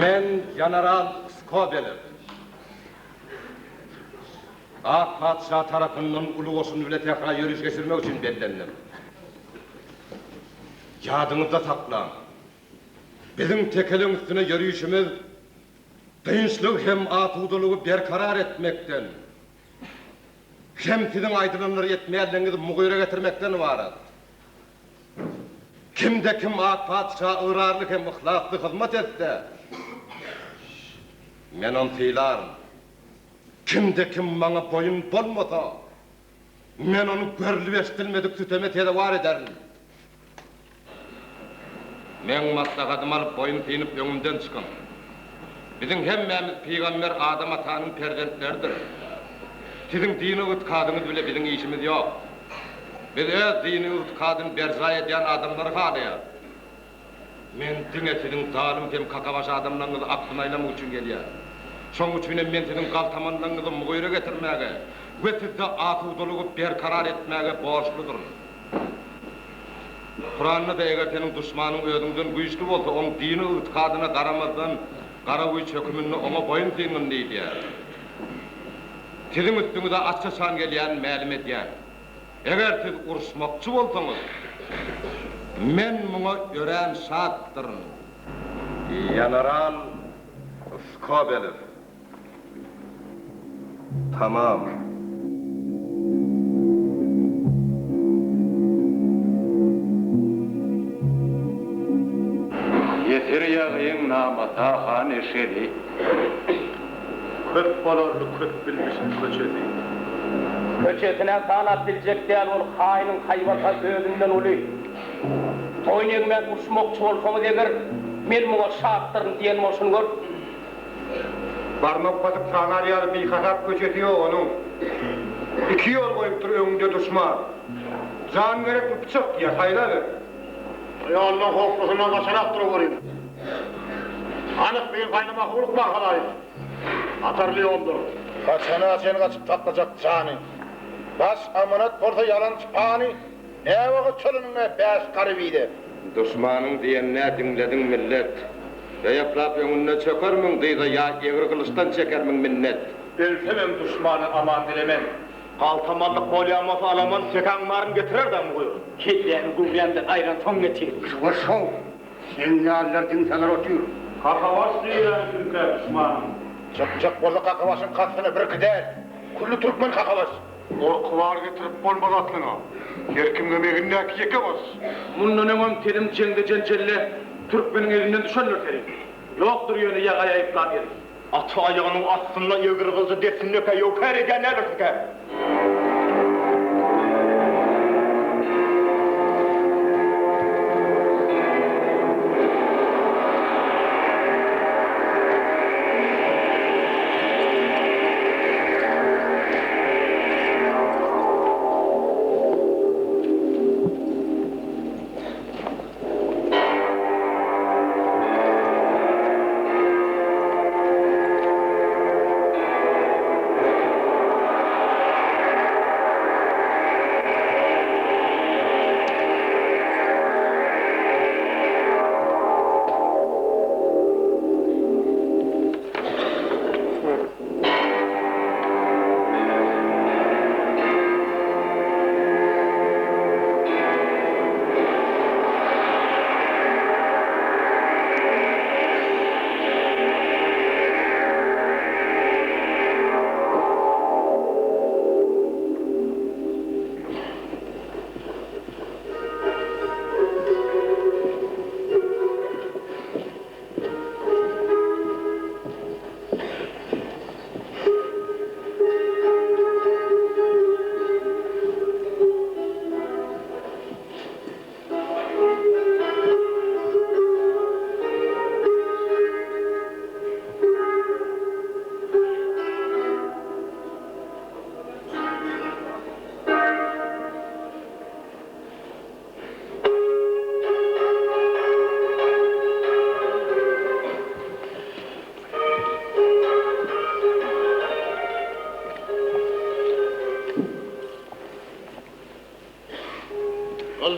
Men ýanaral Skobelew. Ak patyşa tarapyndan uly goşun bile sähra ýöriş geçirmek üçin bellendim. Ýadyňyzda saklaň, biziň tekeliň üstüne ýörişimiz dynçlygy hem asudalygy berkarar etmekden hem siziň aýdylanlary etmeýänligiňizi mugyra getirmekden ybarat. Kimde-kim ak patyşa ygrarly hem yhlasly hyzmat etse, men ony sylaryn. Kimde-kim maňa boýun bolmasa, men ony görlüp-eşidilmedik süteme sezewar ederin. Meň maslahatymy alyp boýun synyp öňümden çykyň. Biziň hemmämiz pygamber Adam atanyň perzentleridiris. Siziň dini ygtykadyňyz bile biziň işimiz ýok. Biz öz dini ygtykadyny berjaý edýän adamlary halaýarys. Men diňe siziň zalym hem kakabaş adamlaryňyzy aklyna aýlamak üçin gelýän. Şonuň üçin hem men siziň galtamanlaryňyzy mugyra getirmäge we sizde asudalygy berkarar etmäge borçludyryn. Kuranda-da eger seniň duşmanyň özüňden güýçli bolsa, oň dini ygtykadyna garamazdan gara güýç höküminde oňa boýun syngyn diýilýär. Siziň üstüňize aç-açan gelýänin mälim edýän. Eger siz uruşmakçy bolsaňyz, men muňa örän şatdyryn. Ýanaral Skobelew. Tamam. Ýeser ýagyň namasa han eşegi. Köp bolarly köp bilmişiň köçesi. Köçesine sanap biljek däl ol haýynyň haýbaty özünden uly. Boýun egmän uruşmakçy bolsaňyz eger, men muňa şatdyryn diýen bolşuny görüp. Barmak basyp sanar ýaly bihasap köçesi ýok onuň. Iki ýol goýupdyr öňüňde duşman. Jan gerekmi pyçak diýýär, saýlaber. Aýalynyň howplusyndan gaçarak duraweriň. Anyk birini saýlamaga howlukmaň halaýyk. Hatarly ýoldur. Haçana çen gaçyp saklajak jany. Baş amanat bolsa ýalançy pany. Näwagt çölüniň-ä bäş garybide. Duşmanyň diýenine diňlediň millet. Ýaýaplap öňünde çökermiň dyza ýa egri gylyçdan çekermiň minnet. Ölsemem duşmana aman dilemen. Galtamanlyk bolýan bolsa alaman sekäň baryny getirer-dä mugyr. Kelläni göwrämden aýransoň getir. Şo-şow, seň ýalylar diň salar otyr. Kakabaş diýýän kimkä duşmanyň. Çykjak bolsa kakabaşyň kastyna birki däl, külli türkmen kakabaş. Gorky bar getirip bolmaz aslyna. Her kimgem egindäki ýeke baş. Mundan öňem telim jeňde-jenjelde türkmeniň elinden düşendir seri. Ýokdur ýöne ýaga aýyplan ýeri. Ata aýagynyň astynda egri gylyjy dessine-kä ýöwkär edýän nälersikä?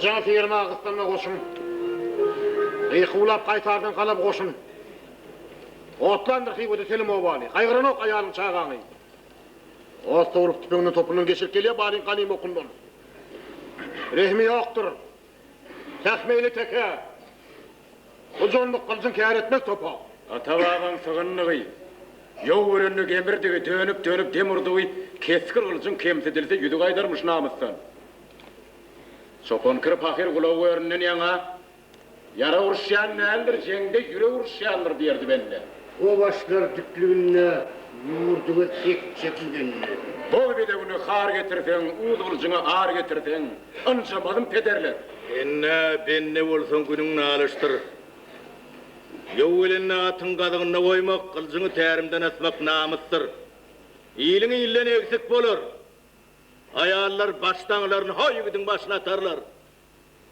Gylyjyňy sygyrmaga gyssanma goçum. Gykuwlap gaýtardyň galap goşun. Otlandyr Hywada telim obany, gaýgyranok aýalyň çagaňy. Ot sowrup tüpeňinden topundan geçirip gelýär baryň ganym okundan. Rehmi ýokdur. Sähmeýli tekä. Bu jonduk gylyjyň kär etmez topa. Ata-babaň sygyndygy, ýow görende gemirdigi, dönüp-dönüp dem urdugy kesgir gylyjyň kemsidilse ýüzi gaýdarmyş namysdan. Çopan kir pahyr gulagy göründen ýaňa, Ýara uruşýan däldir, jeňde ýürek uruşýandyr diýerdi bende. O başlar dikliginde ýurduňa ekjek mügende. Boz bedewine har getirseň, uz gylyjyňa ar getirseň, ynjamazym pederler. Sen-ä bende bolsaň günüň nalyşdyr. Ýow gelende atyň gazygynda goýmak, gylyjyňy tärimden asmak namysdyr. Iliň ilden egsik bolar. Aýallar baş daňylaryny ho ýigidiň başyna atarlar.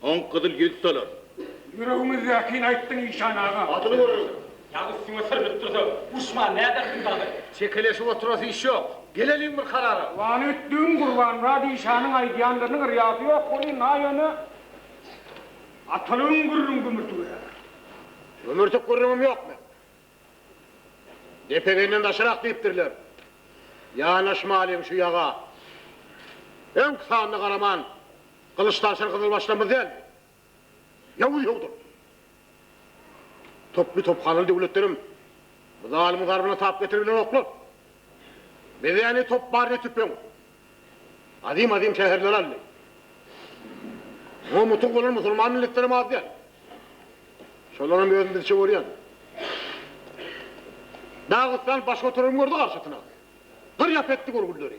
Oň gyzyl ýüz solar. Ýüregiňizdäkini aýtdyň işan aga. Adyny göreliň. Ýa üstüňe syrnyp dursa, urşman nädersiň dagy? Çekeleşip oturasy iş ýok. Geleliň bir karara. Wany ötdügiň Gurbanmyrat işanyň aýdýanlarynyň yrýasy ýok welin, na ýöne atalygyň gürrüň gümürtigiräk. Gümürtik gürrüňim ýok meň. Depegenden daşrak diýipdirler. Ýanaşmalyň şu ýaga. Öňki sanyna garaman, gylyç tabşyr gyzylbaşlarymyz dälmi? Ýowuz ýowdur. Toply tophanaly döwletlerem bu zalymyň zarbyna tap getiribilenoklar. Bizde ne top bar, ne tüpeň. Azym-azym şäherleri aldy. Muňa mutyg bolan musulman milletlerem az däl. Şolaram özümizçe görýän. Dagystan baş göterenim gördi garşysyna. Gyr ýap etdi görgülileri.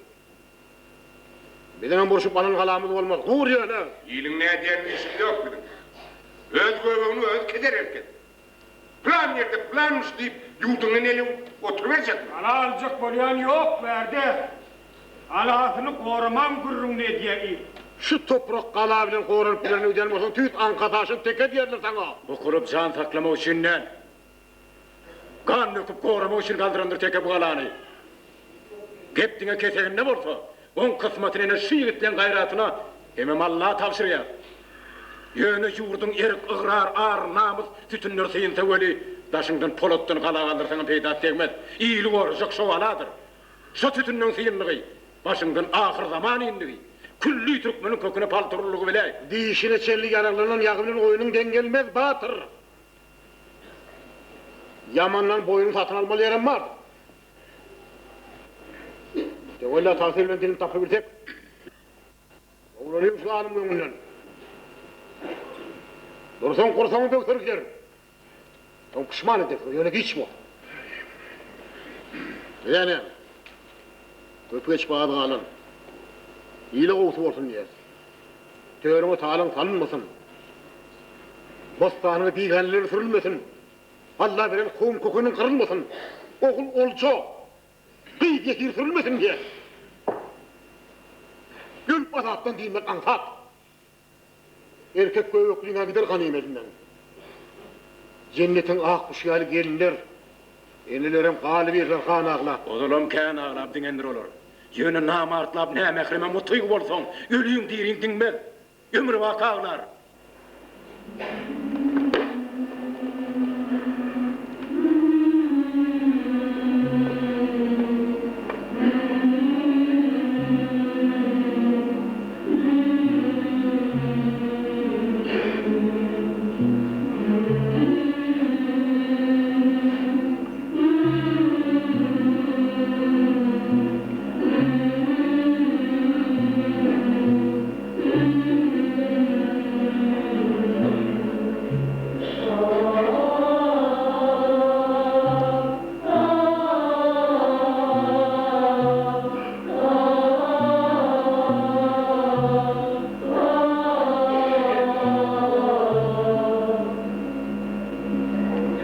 Biziňem urşup alan galamyz bolmaz. Gur ýöne! Iliň nädýänine işimiz ýok biziň. Öz göbegini özi keder herkes. Pylan ýerde pylanmyş diýip ýurduňdan el öwüp oturyberjekmi? Gala aljak bolýan ýok bärde. Galasyny goramaň gürrüňini edýä il. Şu toprak gala bilen goranyp bilerin öýdýän bolsaň tüýs aňka taşyn teke diýerler saňa. Bukulyp jan saklamak üçin däl. Gan döküp goramak üçin galdyrandyr teke bu galany. Gep diňe keseginde bolsa, oň kysmatyny ene şu ýigitleň gaýratyna hemem Alla tabşyrýar. Ýöne ýurduň erk, ygrar, ar, namys sütünleri synsa weli, daşyňdan polatdan gala galdyrsaňam peýdasy degmez. Ili gorajak şo galadyr. Şo sütünleň synlygy, başyňdan ahyrzaman indigi, külli türkmeniň köküne palta uruldygy biläý. Dişine çenli ýaraglanan ýagy bilen oýnuň deň gelmez, batyr. Ýamandan boýnuny satyn almaly ýerem bardyr. Töwella tagsyr bilen dilini tapybilsek, sowulalyň şu zalymyň öňünden. Dursaň gursagyňy böwser giderin. Soň puşman edersiň, ýöne giç bor. Bize näme? Köp geçip az galan. Ile gowusy bolsun diýeris. Törüňe talaň salynmasyn. Bossanyňa bigäneler sürülmesin. Alla beren kowum kökeniň gyrylmasyn. Ogul olja, gyz ýesir sürülmesin diýeris. Ölüp azapdan dynmak aňsat. Erkek göbekliňä gider ganym elinden. Jennetiň ak guşy ýaly gelinler, enelerem galyberler gan aglap. Ozalam kän aglap diňendir olar. Ýöne namartlap nämähreme mutyg bolsaň, ölüň diriň diňmez. Ömürbaky aglar.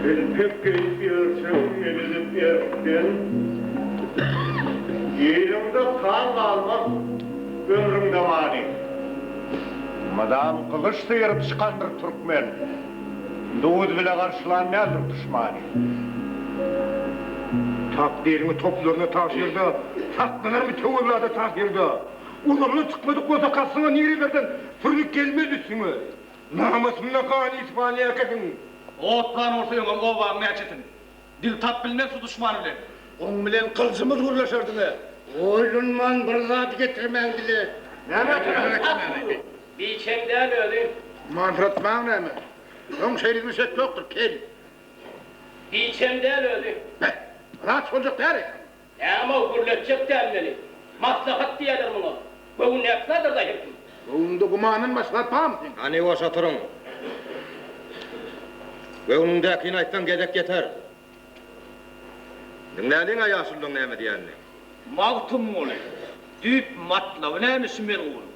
Telpek geýip ýörseň elilip erkden, Iliňde taň galmaz ömrüňde many. Mydam gylyç syryp çykandyr türkmen, Duz bile garşylan däldir duşmany. Takdyryňy toplaryna tabşyrda, Saklanarmy töwellada tahyrda? Uzagdan çykmadyk bolsa kassyňa Nirelerden sürnüp gelmez üstüňe. Namysynda gan ispaniýa kesiň. Otlan bolsa öňem obaň näçesini. Dil tap bilmez şu duşman bilen. Oň bilen gyljymyz gürleşer diňe. Oýlanman bir zat getirmäň dile. Näme getirmeli? Biçem däl özi. Mansyratmaň näme? Öň şeýledigine şek ýokdur, kel. Biçem däl özi. Beh, raç boljak däl eken. Näme-ow, gürletjek däl meni. Maslahat diýerler muňa. Göwün nätsadyr-da her kim. Göwnüňde gümandan başga zat barmy seň? Hany boş oturyň. Göwnüňdäkini aýtsaň gezek ýeter. Diňläliň-ä ýaşulylaň näme diýenini. Magtymguly, düýp matlaby näme şu melgunyň?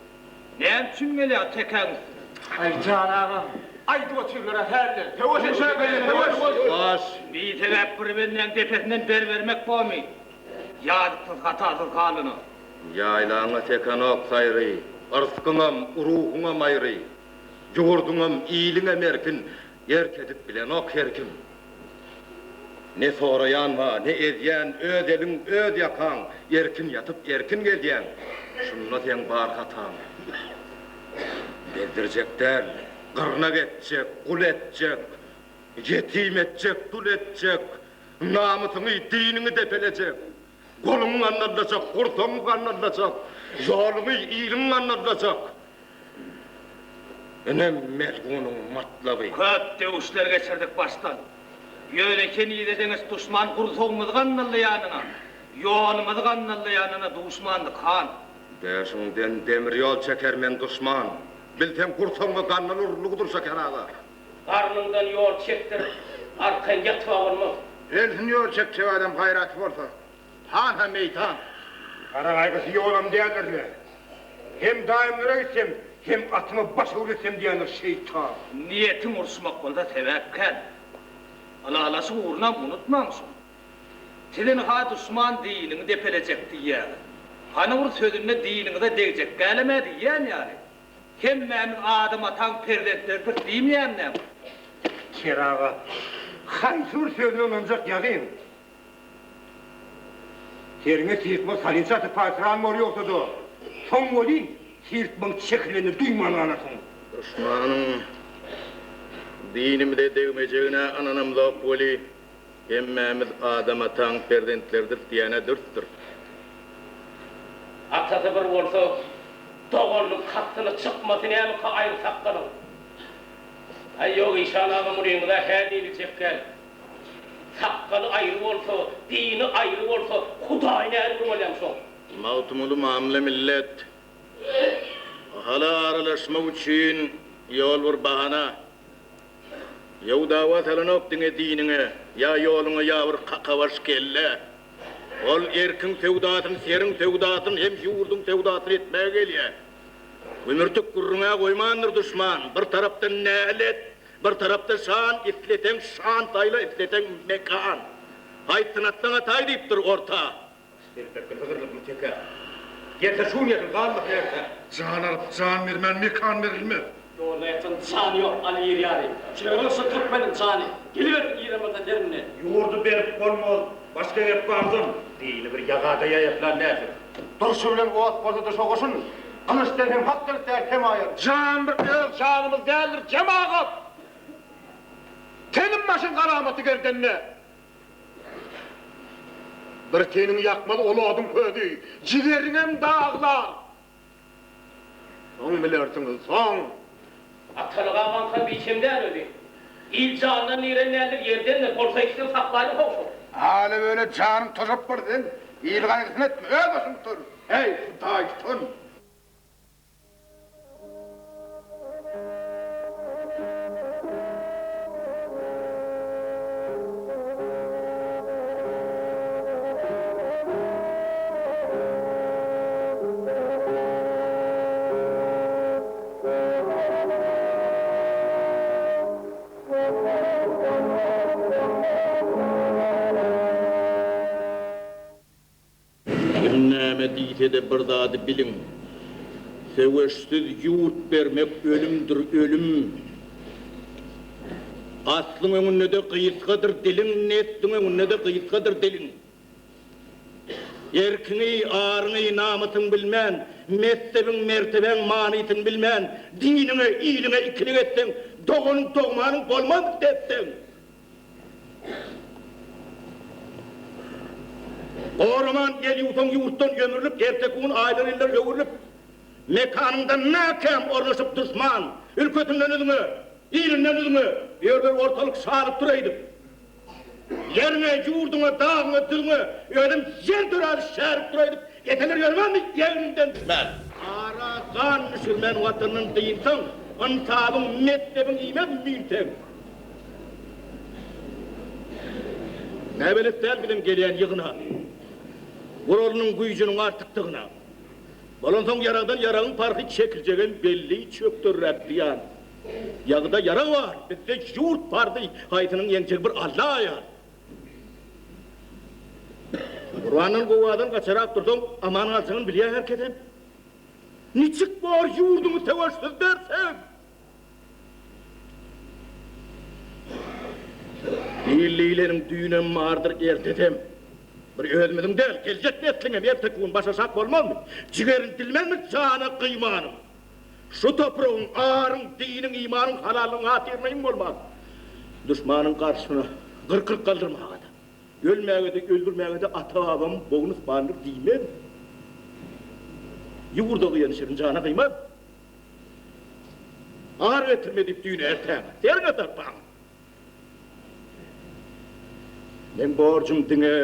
Näme üçin gelýär tekäň üstüne? Aý, jan agam, aýdyp otyrlar-a hälden. Söweş etmäge söweş! Ýuwaş! Bisebäp bir bendäň depesinden ber bermek bormy? Ýazyksyz, hatasyz halyna. Ýaýlaňa sekenok saýry, Yrskyňam, ruhuňam aýry. Ýurduňam, iliňem erkin, Erk edip bilenok her kim. Ne soraýan bar, ne ezýän, Öz eliň, öz ýakaň, Erkin ýatyp, erkin gezýäň, Şunda seň bar hataň. Bezdirjek däl, gyrnak etjek, gul etjek, Ýetim etjek, dul etjek, Namysyňy, diniňi depelejek. Goluňy gandallajak, gursagyňy gandallajak, ýoluňy, iliňi gandallajak. Ine melgunyň matlaby. Köp döwüşler geçirdik başdan. Ýöne henize deňeç duşman gursagymyzy gandallaýanyna, ýolumyzy gandallaýanyna duşmandyk, han. Döşüňden demir ýol çeker men duşman. Bilseň gursagyňa gandal urulgydyr Şeker aga. Garnyňdan ýol çekdirip, arkaýyn ýatyp-a bolmaz. Ölsün ýol çekjek adam gaýraty bolsa. Han-ha meýdan. Gara gaýgysy ýolam däldir-le. Hem daýymlara gitsem, hem atyma baş öwretsem diýendir şeýtan. Niýetiň uruşmak bolsa sebäp kän. Ylalaşyk ugrunam unutmaň şuny. Siz ynha duşman diniňi depelejek diýýäňiz. Hany bir sözünde diniňize degjek dälem-ä diýýän ýaly. Hemmämiz Adam ataň perzentleridiris diýmeýämi näme? Ker aga, haýsy bir sözüne ynanjak ýazyň? Seriňe sirtmek salynça atyp paýsyran bor ýogsa-da, soň welin sirtmegiň çekilenini duýman galarsyň. Duşmanyň dinimize degmejegine ynanamzok weli, hemmämiz Adam ataň perzentleridiris diýýän-ä dürsdür. Atasy bir bolsa, doganynyň kastyna çykmasy nämika aýry sakgalyň? Aý ýok işan aga munyňyza hä diýiljek däl. Sakgaly aýry bolsa, dini aýry bolsa, Hudaý nädip bir bolýaň şoň? Magtymguly mamla millet. Ahala aralaşmak üçin ýol bir bahana. Ýow dawa salanok diňe diniňe, ýa ýoluňa ýa bir kakabaş kellä. Ol erkiň söwdasyny, seriň söwdasyny hem ýurduň söwdasyny etmäge gelýä. Gümürtik gürrüň-ä goýmandyr duşman, bir tarapdan nälet, bir tarapda şan, isleseň şan saýla, isleseň mekan. Haýsyny atsaň ataý diýipdir orta. Telpekli sygyrlykmy tekä? Gelse şu gün gelsin, galmasyn erte. Jan alyp, jan bermän mekan berilmez. Ýolda ýatan jany ýok, al ir ýaly. Şulara şu türkmeniň jany. Gelibersin irem bolsa serinde. Ýurdy berip bolmaz, başga gep bardan. Dini bir ýagada ýaýaplan näzik. Durşy bilen ot bolsa-da şo goşun. Gylyçdan hem hakdan islär hemaýat. Jan bir öz janymyz däldir, jemagat! Telim başyň garamaty gerdende. Bir teniňi ýakmaz ol oduň közi, jigeriňem daglar. Soň bilersiňiz, soň. Atalyk agaňka biçem däl özi. Il jandan giren däldir, ýerdendir, bolsa ikisem saklaýlyň ho-şo. Ala-böle janyň toşap bar seň, il gaýgysyny etme, öz başyňy tutar, heý, Hudaý tutan. Kim näme diýse-de bir zady biliň, söweşsiz ýurt bermek ölümdir, ölüm. Aslyň öňünde-de gysgadyr diliň, nesliň öňünde-de gysgadyr diliň. Erkiňi, aryňy, namysyňy bilmän, mezhebiň, mertebäň manysyny bilmän, diniňe, iliňe ikilik etseň, doganyň, dogmanyň bolmaz desseň. Goraman el ýuwsaň ýurtdan ömürlik erteki gün aýlar-ýyllar öwrülip, mekanyňda mäkäm ornaşyp duşman, ülkesinden üzňe, ilinden üzňe, ýerler ortalyk şalyk öýdüp. Ýeriňe, ýurduňa, dagyňa, düzüňe özem ýer döräli şärik öýdüp, eseler ýörmezmi egniňden düşmän. Ara gan düşürmän watandan dynsaň, ynsabyň, mekdebiň iýmez müýnseň. Näbelet däl biziň gelýän ýygyna, Guralynyň güýjüniň artykdygyna. Bolansoň ýaragdan ýaragyň parhy çekiljegem belli, çökderräk zyýan. Ýagyda ýarag bar, bizde ýurt bardy, haýsynyň ýeňjegi bir Alla aýan. Gurbandan gowadan gaçarak dursaň, aman galjagyny bilýär her kesem. Niçik bor ýurduňy söweşsiz berseň? Il diýleniň düýnem bardyr, ertesem. Bir özümiziň däl, geljek nesliňem erteki gün başaşak bolmazmy? Jigerini dilmezmi jana gyýmanyň? Şu topragyň, aryň, diniň, imanyň halallygyň hatyryna iň bolman, duşmanyň garşysyna gyrkylyk galdyrmaga-da, ölmäge-de, öldürmäge-de ata-babam bogun ysmandyr diýmez. Ýurda gyýan şirin jana gyýmaz. Ar getirme diýip düýn ertäňe, seriňe sarpaňa. Meň borjum diňe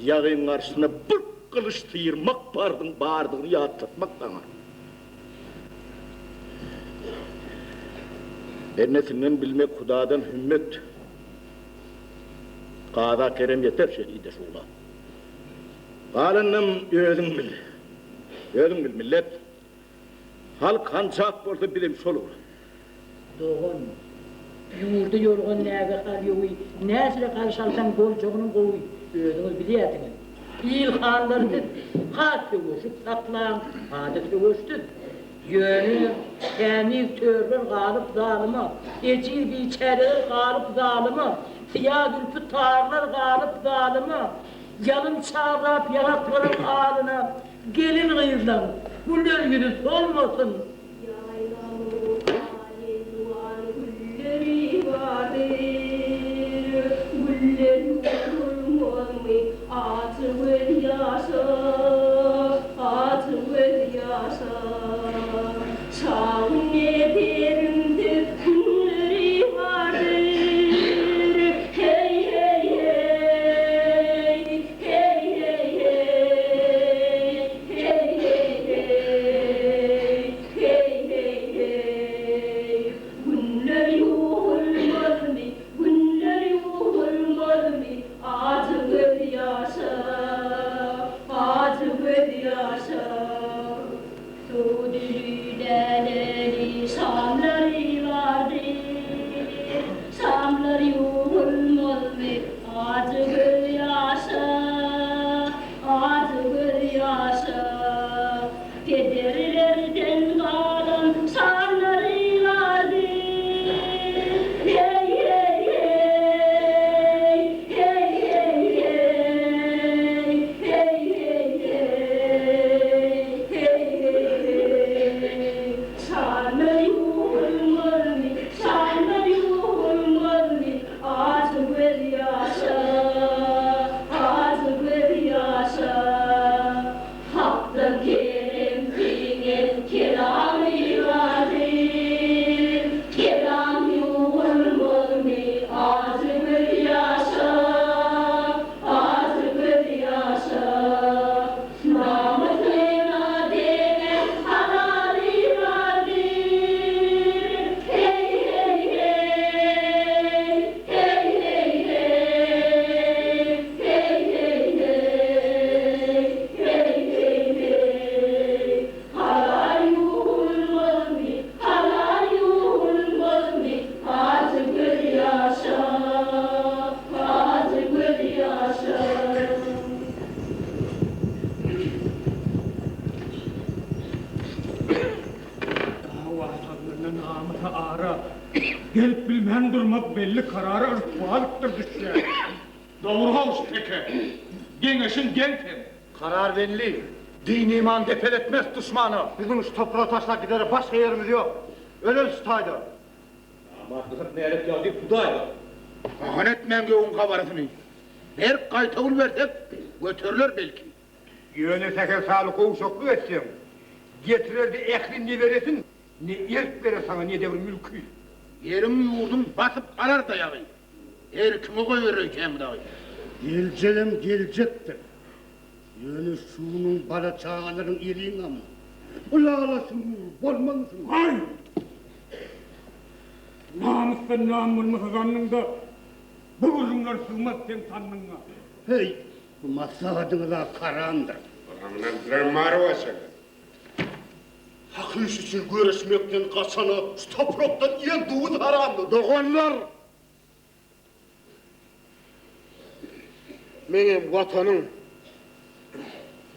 ýagyň garşysyna bir gylyç syrmak parzyň bardygyny ýatlatmak saňa. Bendesinden bilmek Hudadan hümmet. Gaza kerem ýeter şehide şugla. Galanynam özüň bil. Özüň bil millet. Halk hançak bolsa bizem şol ugra. Dogan, ýurda ýorgan nägehal ýowy, näçe garşy alsaň boljagynyň gowy, özüňiz bilýärsiňiz. Il hanlary siz, ha söweşip saklaň, ha-da söweşsiz. Ýöne, tämiz törler galyp zalyma, ejiz biçäreler galyp zalyma, syýa zülpi tarlar galyp zalyma, ýalyn çarlap ýaňaklaryň alyna, Gelin-gyzlaň güler ýüzi solmasyn. Ýaýlamyň aly-elwan gülleri bardyr, Güller ýuwulmazmy ajy gözýaşa, Ajy gözýaşa. Şa günde perimsiz günleri bardyr, Heý, heý, heý, Heý, heý, heý, heý, heý, heý, heý, heý, heý. Günler ýuwulmazmy, günler ýuwulmazmy, ajy gözýaşa, ajy gözýaşa. Suw däleli şamlary bardy, Şamlar ýuwulmazmy ajy gözýaşa, ajy gözýaşa. Pederlerden galan şanlary bardy, Heý, heý, heý, heý, heý, heý, heý, heý, heý. Heý, heý, heý, şanlar ýuwulmazmy, şanlar ýuwulmazmy, ajy gözýaşa, ajy gözýaşa. Hakdan kerem siňen kelamy bardyr, kelam ýuwulmazmy, ajy gözýaşa, ajy gözýaşa. Namysyna degen halaly bardyr. Heý, heý, heý, heý, heý, heý, heý, heý, heý, heý, heý, heý. Halal ýuwulmazmy, halal ýuwulmazmy, ajy gözýaşa, ajy gözýaşa. Dawa-sazlanda namysa ara Gelip bilmän durmak belli karara Ryswalypdyr düşýän. Dogry goňşy teke. Geňeşiň geň seň. Karar belli. Din-iman depeletmez duşmana. Biziň şu topragy taşlap gidere başga ýerimiz ýok. Öleli şu taýda. Namartlyk nälet ýagdy Hudaýa. Bahana etmäň ýowuň gabarasyny. Berk gaýtawul bersek. Göteriler belki. Ýöne sähel saly gowşaklyk etseň, getirerdi ähli neberesin, ne erk berer saňa, ne-de bir mülki. Ýeriň-ýurduň basyp alar daýagy. Erkiňe goýber öýtýäňmi dagy? Geljegem geljekdir. Ýöne şunuň bala-çagalaryň eliňami? Ylalaşyň bolmazmyşyn? Aý! Namysdan nam bolmasa zannyňda, bu gürrüňler sygmaz seň sandyňa. Heý, bu maslahatyňyz-a karamdyr. Ynandyran Marowa şeýle. Hak iş üçin göreşmekden gaçana şu toprakdan iýen duz haramdyr. Doganlar! Meňem Watanyň,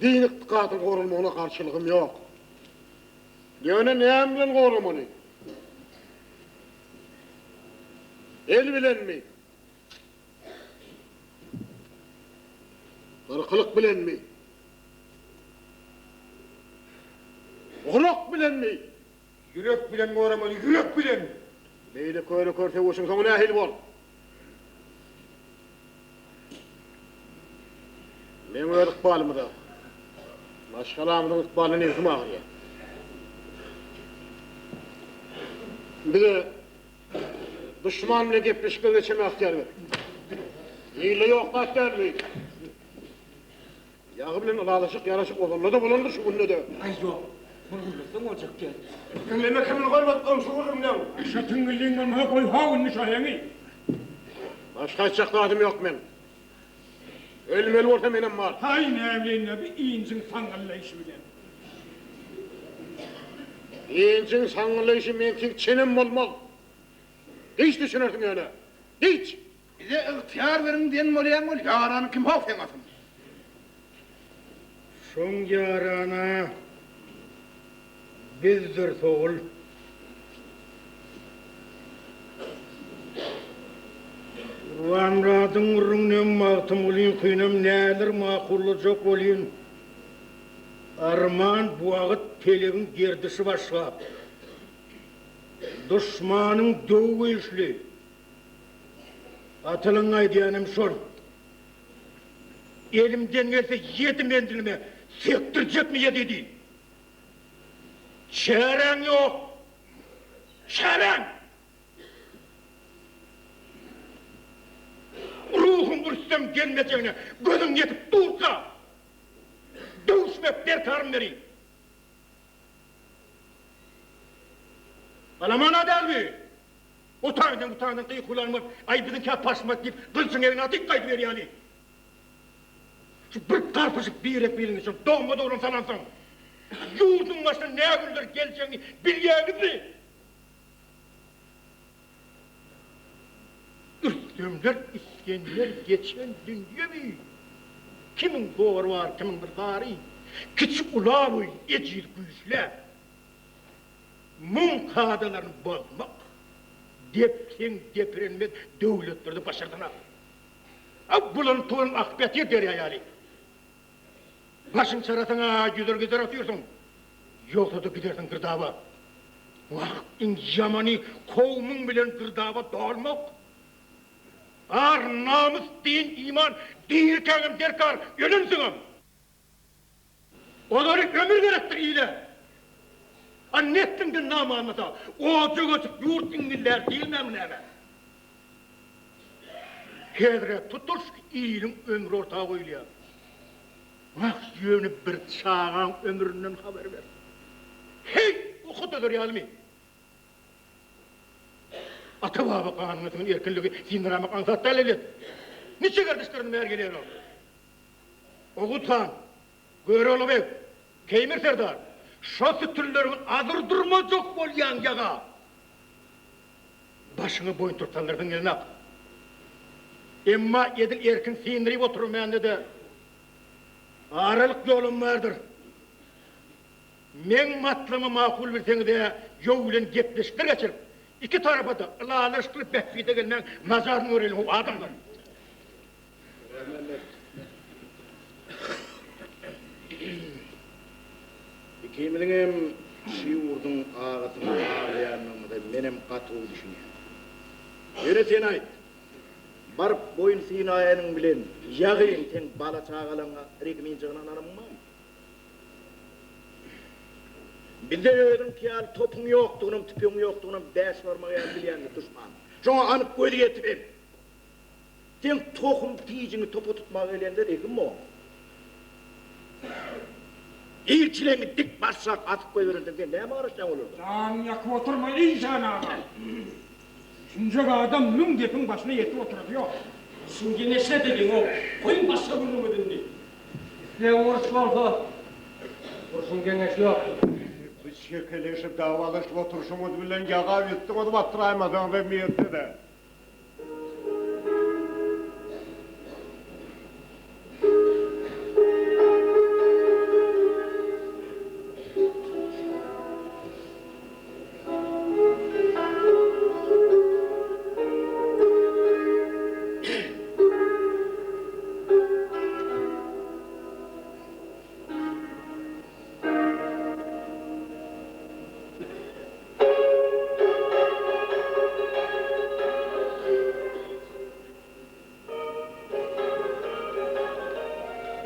din ykdykadyň goralmagyna garşylygym ýok. Ýöne näme bilen goramaly? El bilenmi? Gyrkylyk bilenmi? Gulak bilenmi? Ýürek bilen goramaly, ýürek bilen! Beýle köre-kör söweşiň soňy nähili bor? Meň öz ykbalymyza, maşgalamyzyň ykbalyna nebsim agyrýar. Bize duşman bilen gepleşikler geçirmäge ygtyýar ber. Ilde ýok zat däl bu. Ýagy bilen ylalaşyk ýaraşyk ozalda-da bolandyr şu günde-de. Aý ýok, muny gürletseň boljak däl. Diňleme kimini goýmadyk goňşy gürrüňleň. Şo tüňňilliň bolmasa goý how indi şo heňi. Başga aýtjak zadym ýok meň. Ölmeli bolsa menem bar. Haý näbileýin-dä bi injiň saňňyllaýşy bilen. Injiň saňňyllaýşy meňkiň çenem bolmaz. Giç düşünersiň ýöne. Giç! Bize ygtyýar beriň diýen bolýaň ol ýarany kim how seň asyl. Şoň ýarana bizdiris ogul. Gurbanmyradyň gürrüňinem Magtymgulyňkynam näler makullajak bolýyn. Arman bu wagyt pelegiň gerdişi başlap. Duşmanyň döwi güýçli. Atalygyň aýdýanam şol. Elimden gelse ýedi menzilime sekdirjekmi ýezidi. Çäräň ýok. Çäräň! Ruhuň rüstem gelmejegine gözüň ýetip durka, döwüşmek derkarym beri. Alamana däl bi. O taýdan bu taýdan gykuwlan bolup, aý biziňkä paşmak diýip, gylyjyň egne atyp gaýdyberýäli. Şu bir garpyşyk birek-biriňi şol dogma-dogran salansoň, ýurduň başyna nä günler geljegini bilýäňizmi? Rüstemler, Isgender geçen dünýewi, Kimiň zory bar, kimiň bir zary, Kiçi ula boýun, ejiz güýçlä. Muň kadalaryny bozmak, depseň depirenmez döwletlerde başardanok. A bulanyp towlanyp akyp ýatyr derýa ýaly. Başyň çarasyňa ýüzer gezer otyrsyň. Ýogsa-da gidersiň girdaba. Wah, iň ýamany kowmuň bilen girdaba dolmak. Ar, namys, din, iman dirikäňem derkar, ölensiňem. Ozaly ömür gerekdir ile. A nesliňden nam almasa, ojak açyp ýurt iňňillär diýilmämi näme? Häzir-ä tutuş iliň ömri orta goýulýar. Wah, ýöne bir çagaň ömründen habar ber. Heý, uky dözer ýalymy? Ata-baba ganyna siňen erkinligi syndyramak aňsat däl elbet. Niçe gerdişlerden bäri gelýär ol. Oguz han, Görogly beg, Keýmir serdar, şo sütünleriňi azyrdyrmajak bolýaň ýaga. Başyňa boýuntyryk saldyrsyň gelenok. Emma edil erkin syndyryp oturmände-de aralyk ýolam bardyr. Meň matlamy makul bilseňiz-ä ýow bilen gepleşikler geçirip, iki tarapa-da ylalaşykly bähbide gelmäň mazaryny göreliň how adamlar. Mämmet. Ikimiziňem şu ýurduň agasyna aglaýandygymyza menem gaty gowy düşünýän. Ýöne sen aýt. Baryp boýun synaýanyň bilen ýagyň seň bala-çagalaňa rehim-injigini ynanamyň barmy? Bizde özüňki ýaly topuň ýokdugynam, tüpeňiň ýokdugynam bäş barmagy ýaly bilýändir duşman. Şoňa anyk gözi ýetibem, seň tohum-tijiňi topa tutmaga gelende rehim bor. Ilçileňi dik başşak atyp goýberensoň sen nämä garaşýaň olardan? Janyňy ýakyp oturma, işan aga! Şunjak adam müň gepiň başyna ýetip oturasy ýok. Şuň geňeşine degin-ow, goýuň başga gürrüňizi indi. Islegiň uruş bolsa, urşuň geňeşi ýokdur. Bu çekeleşip, dawalaşyp oturyşyňyz bilen ýaga üstüňizi basdyraýmasaňyzam ýerde-dä.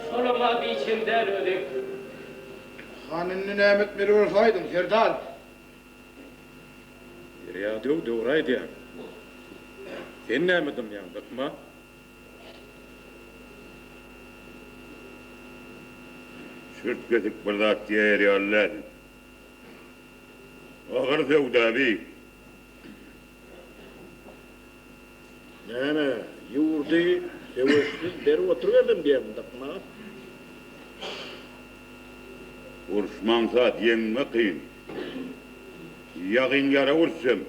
Şolam-a biçem däl özi. Han indi näme etmeli bolsa aýdyň, serdar. Derýa döw dogry aýdýar. Sen näme dymýaň, dykma. Çürt-kesik bir zat diýäýer ýaly däl. Agyr söwda bi. Näme, ýurdy söweşsiz berip oturyberdim diýýäňmi, dykma? Uruşmaňsat, ýeňme kyn. Ýagyň ýara urşem.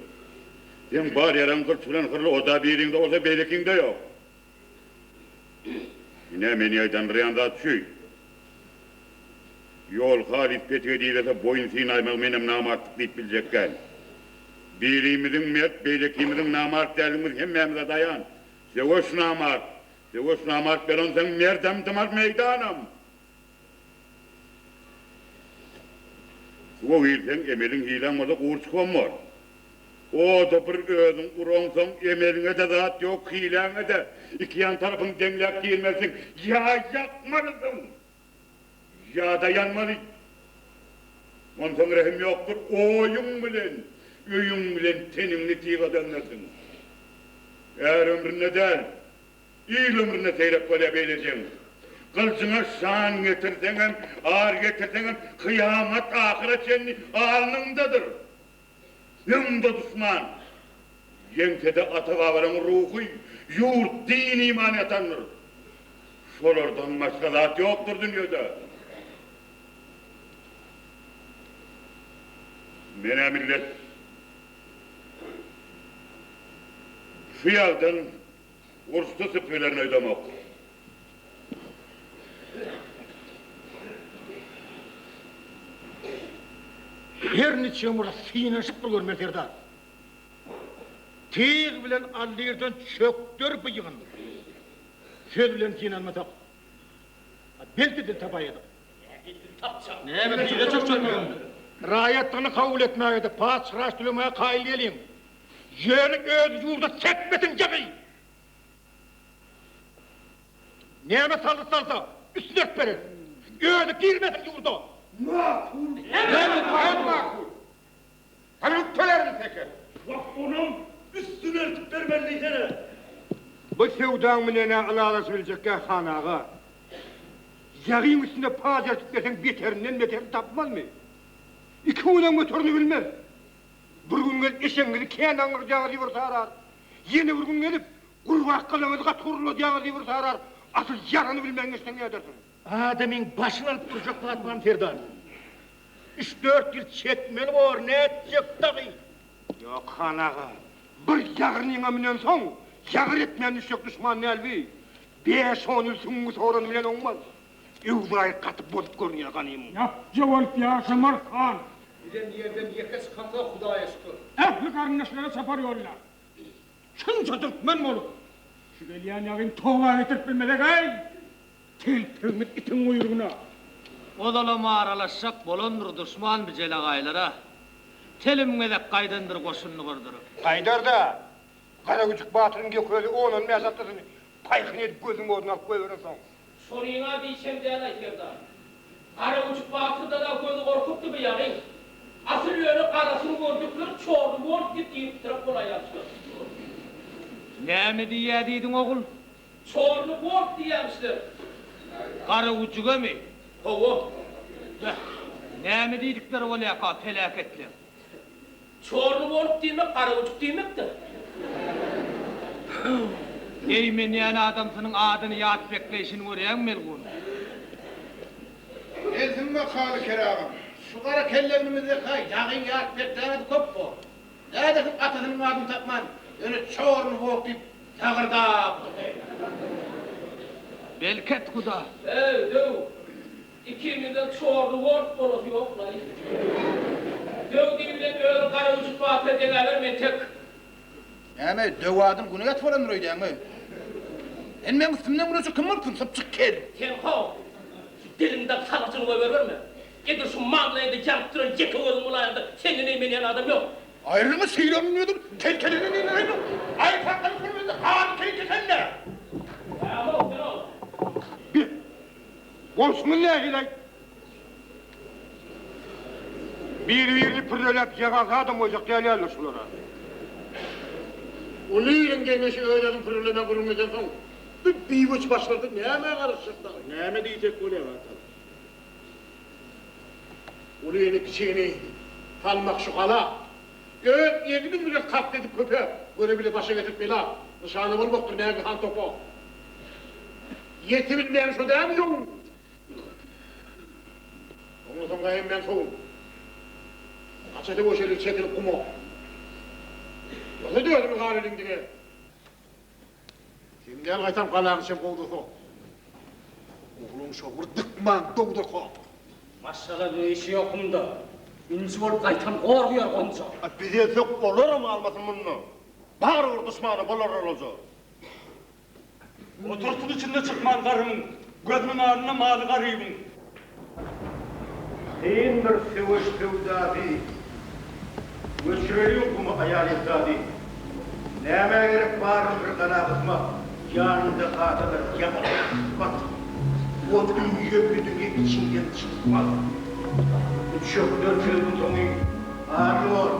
Seň bar ýaraň gylç bilen hyrly oda biriňde bolsa beýlekiňde ýok. Ine meni ýaýdandyrýan zat şü. Ýol halys petige direse boýun synaýmagy menem namartlyk diýip biljekgän. Birimiziň mert, beýlekimiziň namart däldigimiz hemmämize daýan. Söweş namart. Söweş namart bolansoň merdem dymar meýdanam. Suwa girseň emeliň hiläň bolsa gury çykybam bor. Oda bir özüň uraňsoň emeliňe-de zat ýok, hiläňe-de. Ikiýan tarapyňy deňläp girmelisiň. Ýa ýakmalysyň, ýa-da ýanmaly. Onsoň rehim ýokdur, oýuň bilen, öýüň bilen teniňi tyga döndersiň. Är ömründe däl, Il ömründe seýrek bolýar beýle jeň. Gyljyňa şan getirseňem, ar getirseňem, kyýamat ahyra çenli alnyňdadyr. Öňde duşman, ýeňsede ata-babalaň ruhy, ýurt, din-iman ýatandyr. Şolardan başga zat ýokdur dünýede. Men-ä millet, şu ýagdan Uruşda syp bilerin öýdemok. Her niçigem bolsa synanyşyp bir görmeli serdar. Tyg bilen allirden çökder bu ýygyn. Söz bilen synanmasak, belki dil tapaýadyk. Näme dile çökjekmiň? Raýatlygyny kabul etmäge-de, paç-hyraç tölemäge kaýyl geliň. Ýöne öz ýurda çekmesin ýagy! Näme salgyt salsa, üstüne örtüp bereris. Özi girmesin ýurda! Makul! Hemme makul! Salgyt tölärin teke! Wah, onam üstüne eltip bermeli diýsene! Bu söwdaň bilen-ä ylalaşybiljekkä, han aga. Ýagyň üstüne paç eltip berseň beterinden beterini tapmazmy? Iki günem göterini bilmez. Bir gün gelip eşegiňizi kän aňňyrjaňyz diýip bir sarar. Ýene bir gün gelip, gurbakgalaňyzy gaty gurladýaňyz diýip bir sarar. Asyl ýarany bilmän geçseň nädersiň? Adamyň başyny alyp durjak zat barmy serdar? Üç-dört ýyl çekmeli bor, nätjek dagy? Ýok, han aga, bir ýagyrnyňa münensoň, ýagyr etmän düşjek duşman däl bi. Bäş-on ýyl süňňüňi sorany bilen oňmaz. Öwzaýy gaty bozuk görünýär ganymyň. Ýapja bolup ýaşamarys, han. Bizem ýerden ýeke çykamzok Hudaýa şükür. Ähli garyndaşlara çapar ýolla. Şunça türkmen bolup, şu gelýän ýagyny toba getirip bilmesek-äý, telpegimiz itiň guýrugyna. Ozalam aralaşjak bolandyr duşman bi jelegaýlara. Telim gezek gaýdandyr goşunyny gurduryp. Gaýdar-da. Garagüjük batyryň ýeke özi on-on bäş atlysyny paýhyn edip gözüň oduna alyp goýberensoň. Şonyň-a diýşem däl-aý, serdar. Garagüjük batyrda-da gözi gorkupdy bu ýagyň. Asyl ýöne garasyny gördükler çorly bolup diýip ýygypdyrak bolaýýamyşlar. Näme diýýä diýdiň, ogul? Çorly bolup diýýämişler. Garagüjügemi? Hawa. Beh, näme diýdikleri bolýaka peläketleň? Çorly bolup diýmek garagüjük diýmekdir. Eýmenýän adamsynyň adyny ýat bekleýşini görýäňmi melgun? Gelsin bakaly keragam. Şu gara kellegnimizde-hä ýagyň ýat bekläni köp bor. Nädesin atasynyň adyny tapman, ýöne Çorly bolup diýip sagyrdap otyr. Belket guda. Eý, döw! Ikimizden çorly bolup bolasy ýok-laý. Döw diý bilen özi Garagüjük batyra deňäberme entek. Näme, döw adam güne ýatyp alandyr öýdýäňmi? Sen meň üstümden gülüşi kim bolupsyň, sypjyk kel? Sen how, şu diliňden salgyjyny goýberiberme. Edil şu maňlaýyňda ýanyp duran ýeke gözüň bolaýanda senden eýmenýän adam ýok. Aýrylyňy sylagyň özüň tel-telenen ýerine aýry saklanyp bilmezde gany keli kesende. Näme-ow, sen-ow? Bi, bolşuňyz nähili-aý? Biri-birini pürreläp ýaga zadam goýjak däl ýalydyr şular-a. Uly iliň geňeşi öz-özüni pürrelemän gürrüň edensoň, bu biweç başlarda nämä garaşjak dagy? Näme diýjek bolýaň, atam? Ulyny kiçini salmak şu gala. Öz egniň bilen kast edip köpe, göre bile başa getirip bela, nyşana bolmakdyr nägehan topa. Ýetibilmeýän şo dämi ýowuň? Oňlasaň-da hemmäň sowuň. Gaça söweşeli çekilip guma. Ýogsa-da özümiz galylyň diňe. Sen gel gaýtam galaň içem gowdasa. Ogluň şo bir dykman dowdaka. Maşgala işi ýokumda. Ünji bolup gaýtam gor guýar gonja. A biz etsek olaram galmasyn munda. Barybir duşmana bolarlar olja. Otursyn içinde çykman garymyň, Gözüniň alynda maly garybyň. Kyndyr söweş söwdasy, Göçüreliň gumy aýal-ebtady. Nämä gerek baryny bir gala gysmak, Ýanynda galsalar ýaňa gysmat. Oduň ýöpüdigi içiňden çykmaz. Bu çökder sözüň soňy arly bor.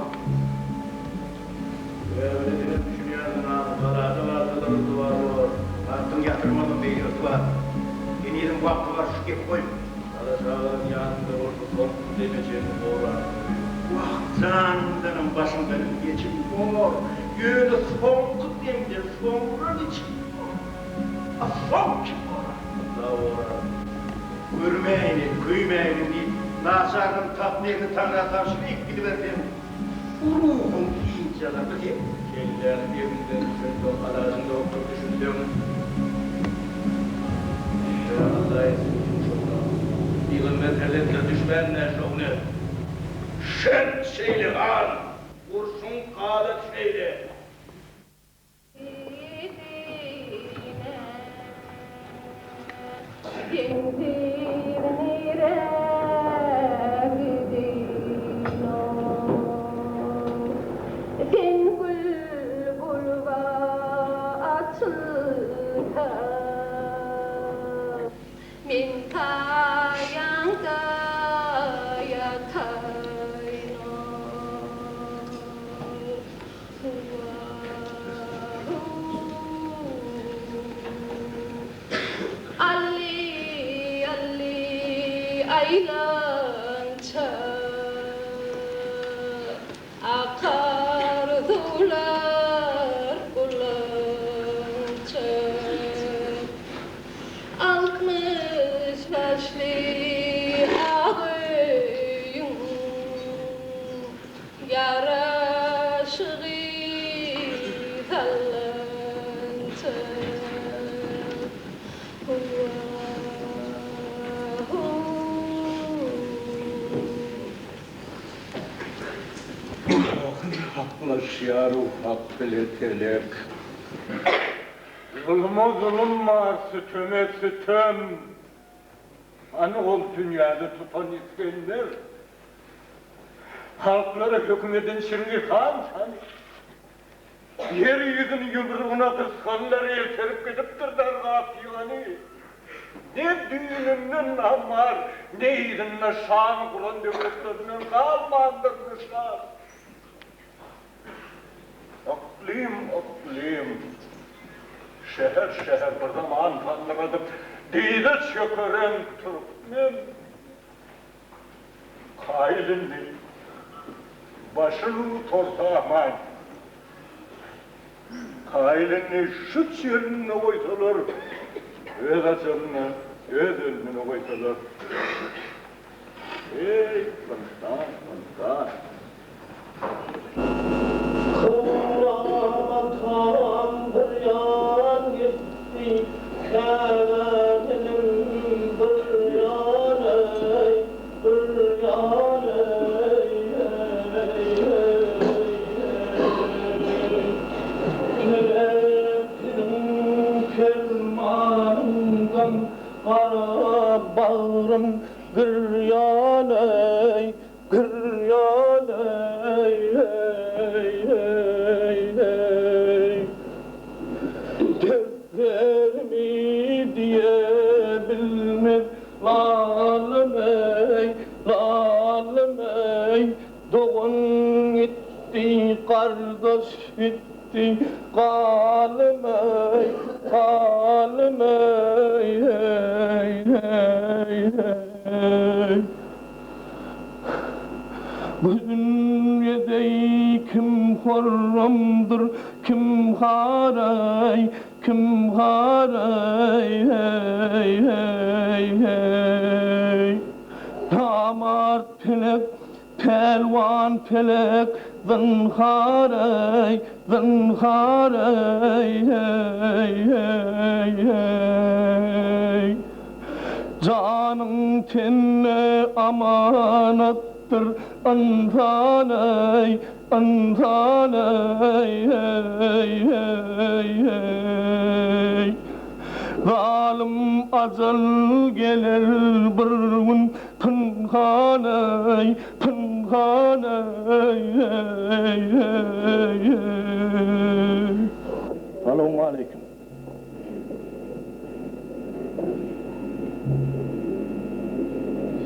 Özüne senem düşünýänsiň aň, Galada galsalar ygtybar bor. Bagtyň ýatyrmadyň beýle ygtybar. Henizem wagty bar şu gepi goý. Bala-çagalaň ýanynda bolsa soňky deme çenli goranyň goý. Wah, janyňdanam başyňdanam geçip bor. Ýöne soňky demden soňra niçik bor? A soň kim gorar? Alla gorar. Görmäýin, köýmäýin diýip, naçarlygyň tapmeýini Taňra tabşyryp gidiberseň. Ruhuň ynjalarmy seň? Kelläň egninden düşensoň, alajyň ýokdur düşünseň. Ýa Alla etsin ýumşakrak. Pygamber hezretleri düşmän-dä şogne. Şert şeýle han, urşuň kadasy şeýle. Men saýaňda ýataýyn-ow. Alli, alli, aýlança, Akar suwlar bulança. 60 başly ak öýüň Ýaraşygy sallança. Haklaşýar hak bile telek. Zuluma zulum bar, süteme sütem. Hany ol dünýäni tutan Isgender? Halklara höküm eden Çingiz han hany? Ýer ýüzüni ýumrugyna gysganlar elterip gidipdir dargap ýygany. Ne düýnünden nam bar, ne yzynda şan guran döwletlerinden galmandyr nyşan. Yklym, yklym, şäher, şäher bir zaman sandyradyp, dyza çökeren türkmen. Kaýyl indi, başyn torsa aman. Kaýyl indi şu çölünde goýsalar, öz ajalyna, öz ölümine goýsalar. Eý, ynsan, ynsan! Kybraýym atam bir ýan gitdi, Käbäm inim bir ýan eý, bir ýan eý, eý, eý. Melekiniň permanyndan gara bagrym girýan eý, Girýan eý, eý, eý, eý. Dertlerimi diýe bilmez lalym eý, lalym eý. Dogan gitdi, gardaş gitdi, galym eý, galym eý, eý, eý, eý. Bu dünýede kim horramdyr, kim haraý, kim haraý, eý, eý, eý. Namart pelek, pälwan pelek, zynhar eý, zynhar eý, eý, eý, eý. Janyň tende amanatdyr, ynsan eý, ynsan eý, eý, eý, eý. Zalym ajal geler bir gün pynhan eý, pynhan eý, eý, eý, eý. Salowmaleýkim.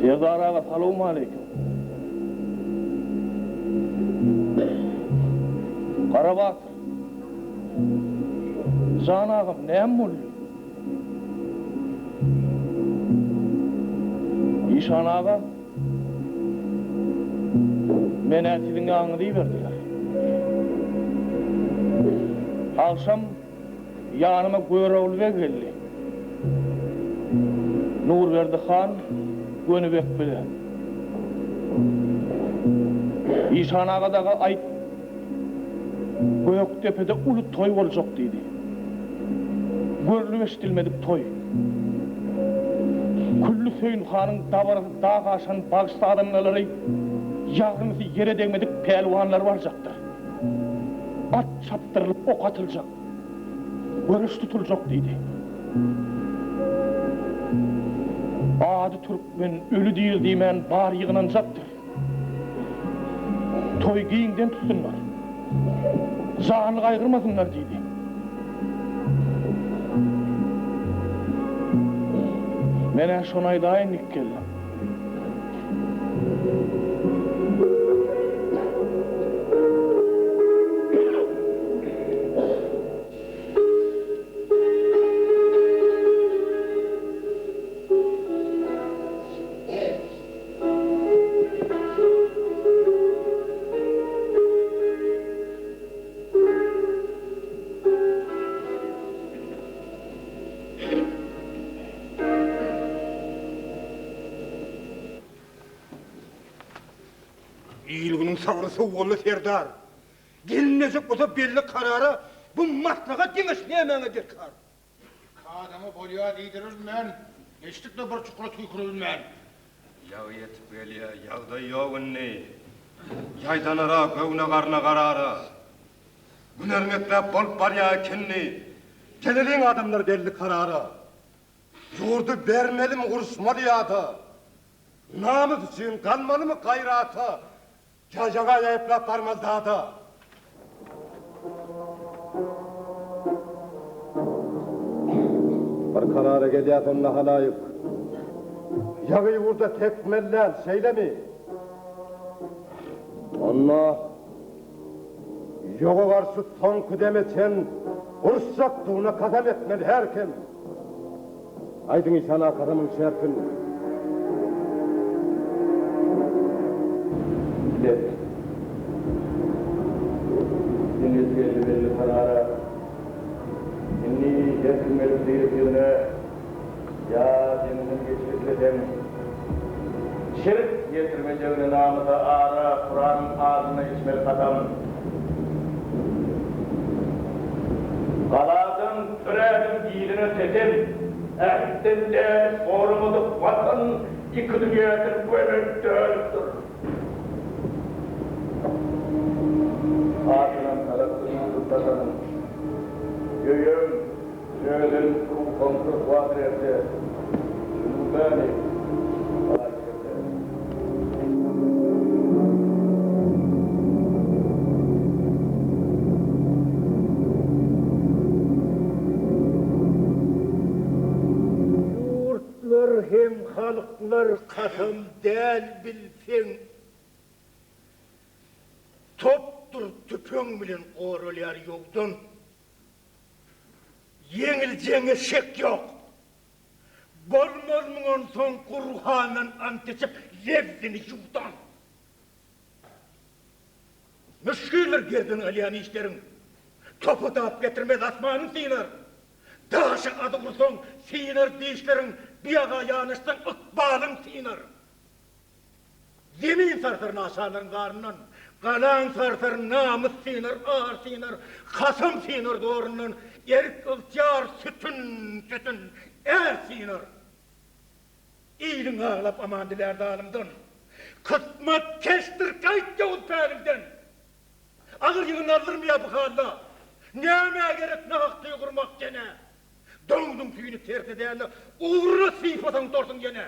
Serdar aga salowmaleýkim. Garabatyr. Jan agam näme boldy? Işan aga. Men-ä siziň ýanyňyza iberdiler. Agşam Ýanyma Görogly beg geldi. Nurberdi han Gönübek bile. Işan aga daga aýt, Gökdepede uly toý boljak diýdi. Görlüp-eşidilmedik toý. Külli Söýünhanyň dabarasy dag aşan bagşy-sazandalary, ýagyrnysy ýere degmedik pälwanlary barjakdyr. At çapdyrylyp ok atyljak, göreş tutuljak diýdi. Ady türkmen, öli-diri diýmän bary ýygnanjakdyr. Toýy giňden tutsunlar. Janly gaýgyrmasynlar diýdi. Men-ä şony aýdaýyn diýip geldim. Il-günüň sabry sowuldy, serdar. Gelinmejek bolsa belli karara, bu maslahat geňeş nämäňe derkar? Iki adama bolýa diýdirilmän, geçdik-le bir çukura tüýkürilmän. Ýagy ýetip gelýä, ýagdaý ýok indi. Ýaýdanara, göwne-garna garara. Gün erňekläp bolup barýa ikindi. Geleliň adamlar belli karara. Ýurdy bermelimi uruşmaly ýa-da, Namys üçin galmalymy gaýrata, Ýa ýaga ýaýyplap barmaly dada. Bir karara gelýäs onda halaýyk. Ýagy ýurda tekmeli däl, şeýlemi? Onda ýoga garşy soňky deme çen uruşjakdygyna kasam etmeli her kim. Aýdyň işan aga kasamyň şertini. Millet. Deňiz geldi belli karara. Indi her kim gelip syryp ýüzüne, Ýa deňiňden geçip isleseň, Şirk ýetirmejegine namysa, ara, Kuranyň adyna içmeli kasam. Galadan bir ädim yzyna sesen, Ähtden dänip goramadyk Watan iki dünýäden gömen dönükdir. Adynam talapdyr ýurduň Watanyň. Öýem, özem ruham ryswadyr erte. Jübübäni baý kerte. Ýurtlar hem halklar kasam däl bilseň. Topdur tüpeň bilen goralýar ýowdan. Ýeňiljegiňe şek ýok. Bolmaz muňan soň Gurhandan ant içip lezzini ýuwdan. Müşgildir gerden alýan işleriň. Topa dap getirmez asmanyň synar. Daşa azyk ursaň synar dişleriň, Biýaga ýanaşsaň ykbalyň synar. Zemin sarsar naçarlaryň zaryndan, Galaň sarsar, namys synar, ar synar, Kasam synar zorundan, Erk-ygtyýar sütün-sütün, är synar. Iliň aglap aman dilär zalymdan, Kysmat keçdir, gaýt ýowuz päliňden. Agyr ýygyn aldyrmaýar bu halda, Nämä gerek nahak toý gurmak ýene? Doňzuň tüýüni terse däl-de, ugruna sypasaň dorsuň ýene.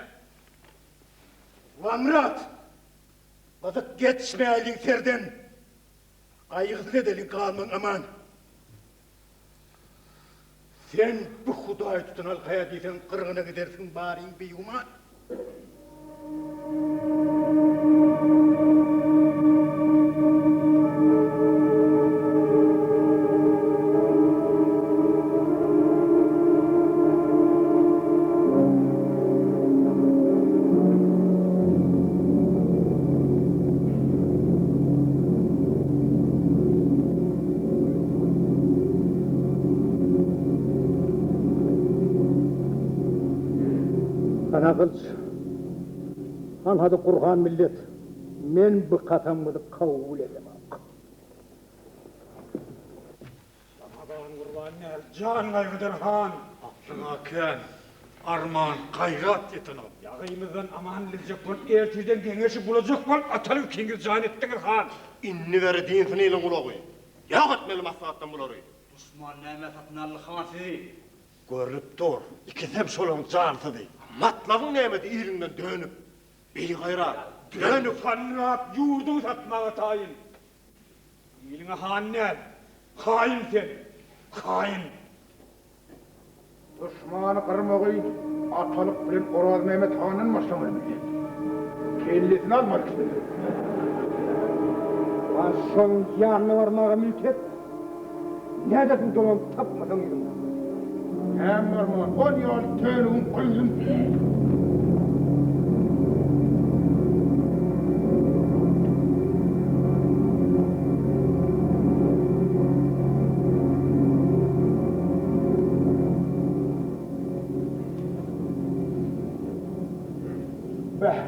Gurbanmyrat, gyzyk geçmäliň serden, Gaýgysyz edeliň galmaň aman. Sen bu Hudaý tutan halkaýa diýseň gyrgyna gidersiň baryň bigüman. Hana Gylyç, hanhady Gurhan millet, men bu kasamyňyzy kabul edemok. Ramazan Gurban däl, jan gaýgydan han. Aklyňa kän, arman, gaýrat ýetenok. Ýagymyzdan aman biljek bolup, ertirden geňeşi bulajak bolup, atalyk ikiňiz jan etdiňiz, han. Indi beri dinsyn iliň gulagy. Ýok etmeli maslahatdan bulary. Duşman nämä satyn aldy, han, sizi? Görnüp dur, ikisem şolaň jansyzy. Matlabyň nämedi iliňden dönüp, bigaýrat, dönüp. Sallap ýurduňy satmaga taýyn. Iliňe han däl, haýyn sen, haýyn! Duşmany gyrmagy atalyk bilen Orazmämmet handan başlamaly millet. Kellesini almaly ikisiniň. Han şoň ýanyna barmaga milt et. Nädersiň dolanyp tapmasaň yzyňdan. Näme barman, ol ýaly tönügiň gyzyn. Beh!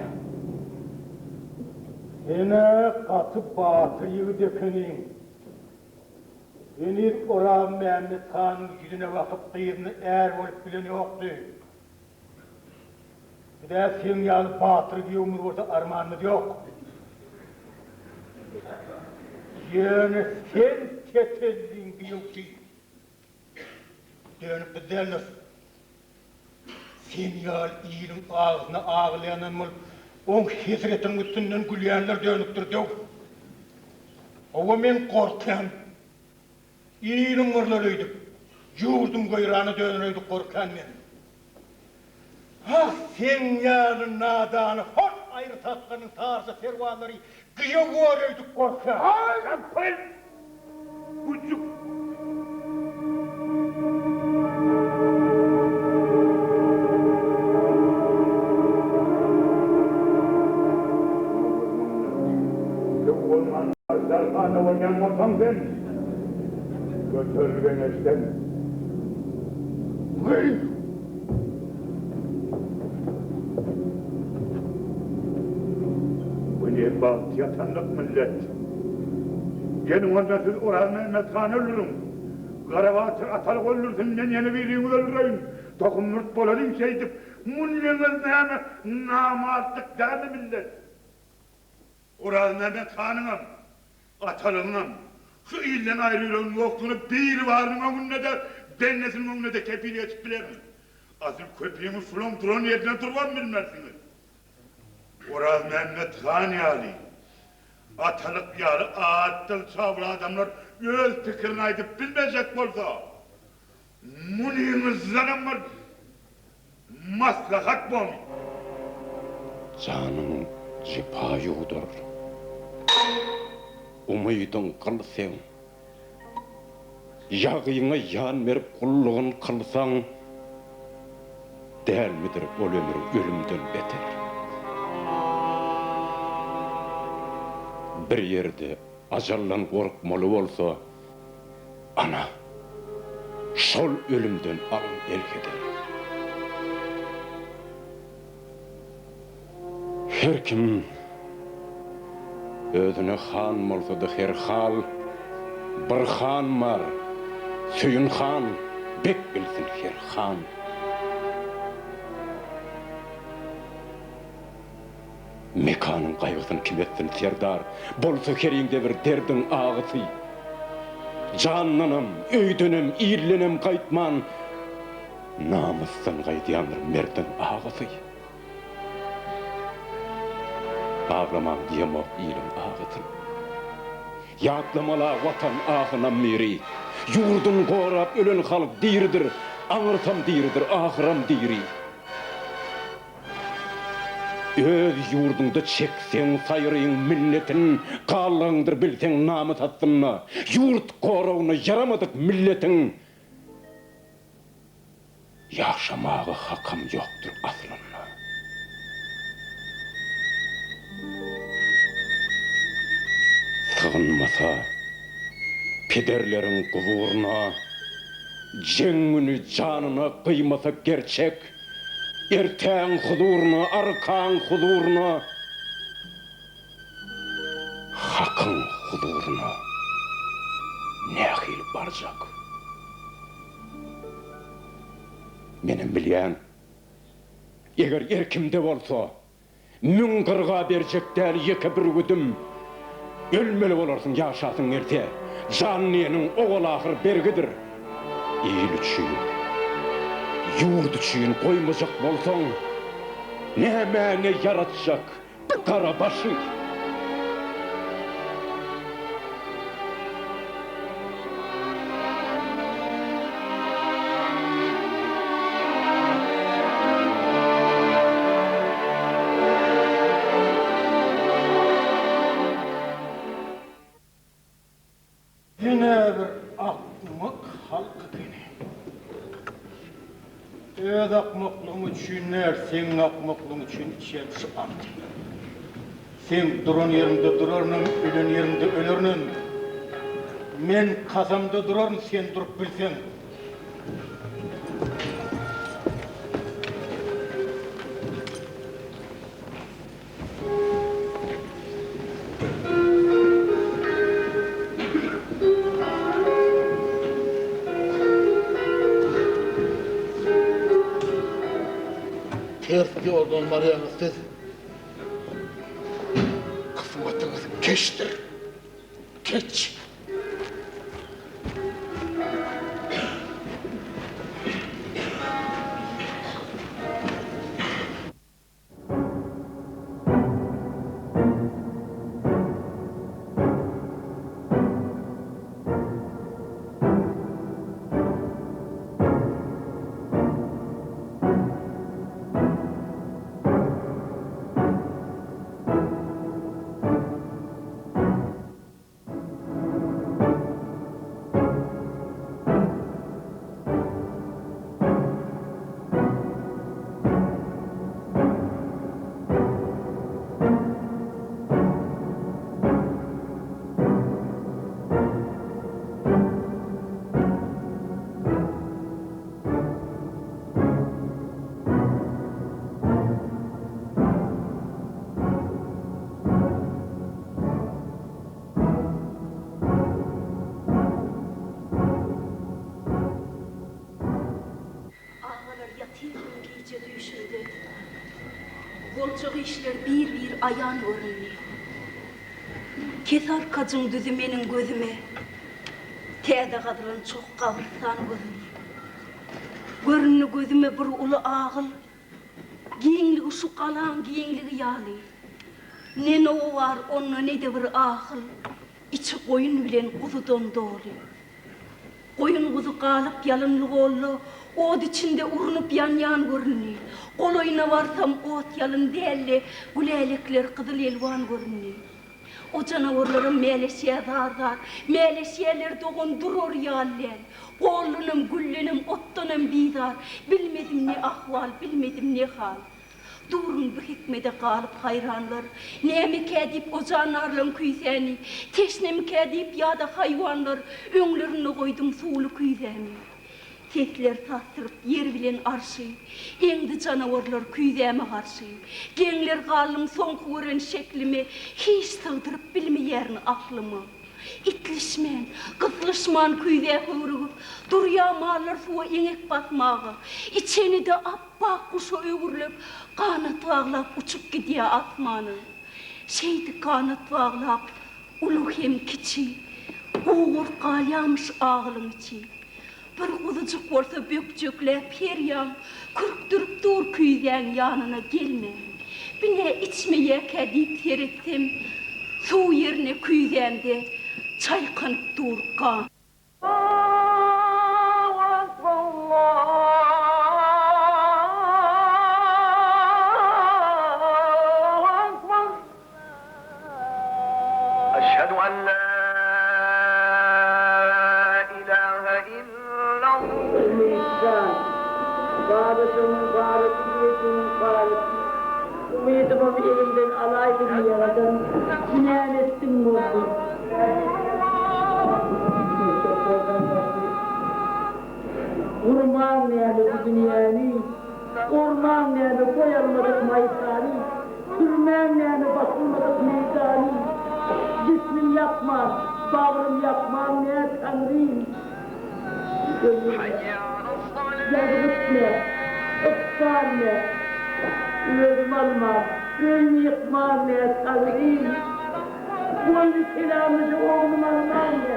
Sen-ä gaty batyr ýigit ekeniň. Heniz Orazmämmet hanyň ýüzüne bakyp gyzyna är bolup bilen ýokdy. Biz-ä seň ýaly batyr giýewimiz bolsa armanymyz ýok. Ýöne sen tetelliň giýewsi. Dönük biz däldiris. Sen ýaly iliň agzyna aglaýandan bolup, oň hesretiniň üstünden gülýänler dönükdir döw. Hawa, men gorkýan. Iliň gyrlar öýdüp, ýurduň weýrana döner öýdüp gorkýan men. Ah, seň ýaly nadany hol aýry sakgalyň saryja serwazlary gyýa gor öýdüp gorkýar. Aý, gapyl! Güjük! Söw bolman aždarhana bolýan bolsaň sen, göter geňeşden. Gyz! Bu ne bagt ýatanlyk millet. Geliň onda siz Orazmämmet hany öldüriň. Garabatyr Atalyk öldürsin, men ýene biriňizi öldüreýin. Tohum-murt bolalyň şeýdip. Munnyňyz näme, namartlyk dälmi millet? Orazmämmet hanyňam, Atalygyňam şu ilden aýry ýüreginiň ýokdugyna Biribarynyň öňünde-de, bendesiniň öňünde-de kepil geçip bilerin. Asyl köpüňiz şulaň duran ýerinde durubam bilmersiňiz. Orazmämmet han ýaly, Atalyk ýaly atdyl çawly adamlar öz pikirini aýdyp bilmejek bolsa, Munyňyzdanam bir maslahat bormy? Janyň jepa ýuwdar. Umydyň gyl seň. Ýagyňa ýan berip gullugyn kylsaň, Dälmidir ol ömür ölümden beter. Bir ýerde ajaldan gorkmaly bolsa, Ana, şol ölümden alyň elheder. Her kim özüne han bolsa-da her hal, Bir han bar, Söýün han, bek bilsin her han. Mekanyň gaýgysyny kim etsin, serdar, Bolsa heriňde bir derdiň agysy. Jandanam, öýdenem, ildenem gaýtman, Namysdan gaýdýandyr merdiň agysy. Aglamaň diýemok iliň agysyn. Ýatlamala Watan ahynam biri. Ýurdun gorap ölen halk diridir, Aňyrsam diridir, ahyram diri. Öz ýurduňda çekseň saýryň minnetin, Gallygyňdyr bilseň namys astynda. Ýurt goragyna ýaramadyk milletiň Ýaşamaga hakam ýokdur aslynda. Sygynmasa pederleriň guburyna, Jeň güni janyna gyýmasa gerçek. Ertäň huzuryna, arkaň huzuryna, Hakyň huzuryna nähili barjak? Menem bilýän, eger erkimde bolsa, Müň gyrga berjek däl ýeke bürgüdim. Ölmeli bolarsyň ýaşasyň gelse, Jan diýeniň owal-ahyr bergidir. Il üçin, ýurt üçin goýmajak bolsaň, Nämäňe ýaratjak bu gara başy? Ýene bir akmak halk ekeni. Öz akmaklygyň üçin däl, seň akmaklygyň üçin içýän şu anty. Seň duran ýeriňde durarynam, ölen ýeriňde ölerinem. Men kasamda duraryn, sen durup bilseň. Ters ýoldan barýaňyz siz. Kysmatyňyz keçdir. Keç. Boljak işler bir-bir aýan göründi. Kesarkajyň düzi meniň gözüme täze gazylan çoh gabrystan göründi. Göründi gözüme bir uly agyl, giňligi şu galaň giňligi ýaly. Ne nowa bar onda ne-de bir ahyl, içi goýun bilen guzudan doly. Goýun-guzy galyp ýalynly golda, ot içinde urnup ýanýan göründi. Golaýyna barsam, ot ýalyn däl-de, gülälekler gyzyl elwan göründi. O janawarlaram mäleşýär zar-zar, mäleşýärler dogan durar ýaly däl. Goldanam, güldenem, otdanam bizar, bilmedim ne ahwal, bilmedim ne hal. Durun bu hikmede galyp haýranlar, Nämekä diýip o jandarlaň küýsäni, Teşnemikä diýip ýa-da haýwanlar, Öňlerinde goýdum suwly küýzämi. Sesler sarsdyryp ýer bilen arşy, Eňdi janawarlar küýzäme garşy. Geňler galdym soňky gören şeklime, Hiç sygdyryp bilmeýärin aklyma. Itlişmän, gyslyşman küýzä höwrügip, Durýar mallar suwa eňek basmaga. Içeni-de apbak guşa öwrülip, Ganat baglap uçup gidýär asmana. Şeýdip ganat baglap, uly hem kiçi, Gowuryp galýarmyş agylyň içi. Bir guzujyk bolsa bökjekläp her ýan, Kürkdürip dur küýzäň ýanyna gelmän. Bine içmeýäkä diýip seretsem, Suw ýerine küýzämde çaýkanyp dur gan. Eşhedü en la ilahe illallah. Umytjan, Babajygymyň barysy, ejemiň parysy, Umydymam elimden alaýdyň ýaradan, Näme etdiň boldy? Gurmaň näme bu dünýäni, Ormaň näme boý almadyk maýsany, Sürmäň näme basylmadyk meýdany, Jismim ýakman, bagrym ýakman nä Taňrym. Ýazgyt nä, ykbal nä, Özüm alman, öýümi ýykman nä Taňrym. Boýny kelamlyja oglum alman nä,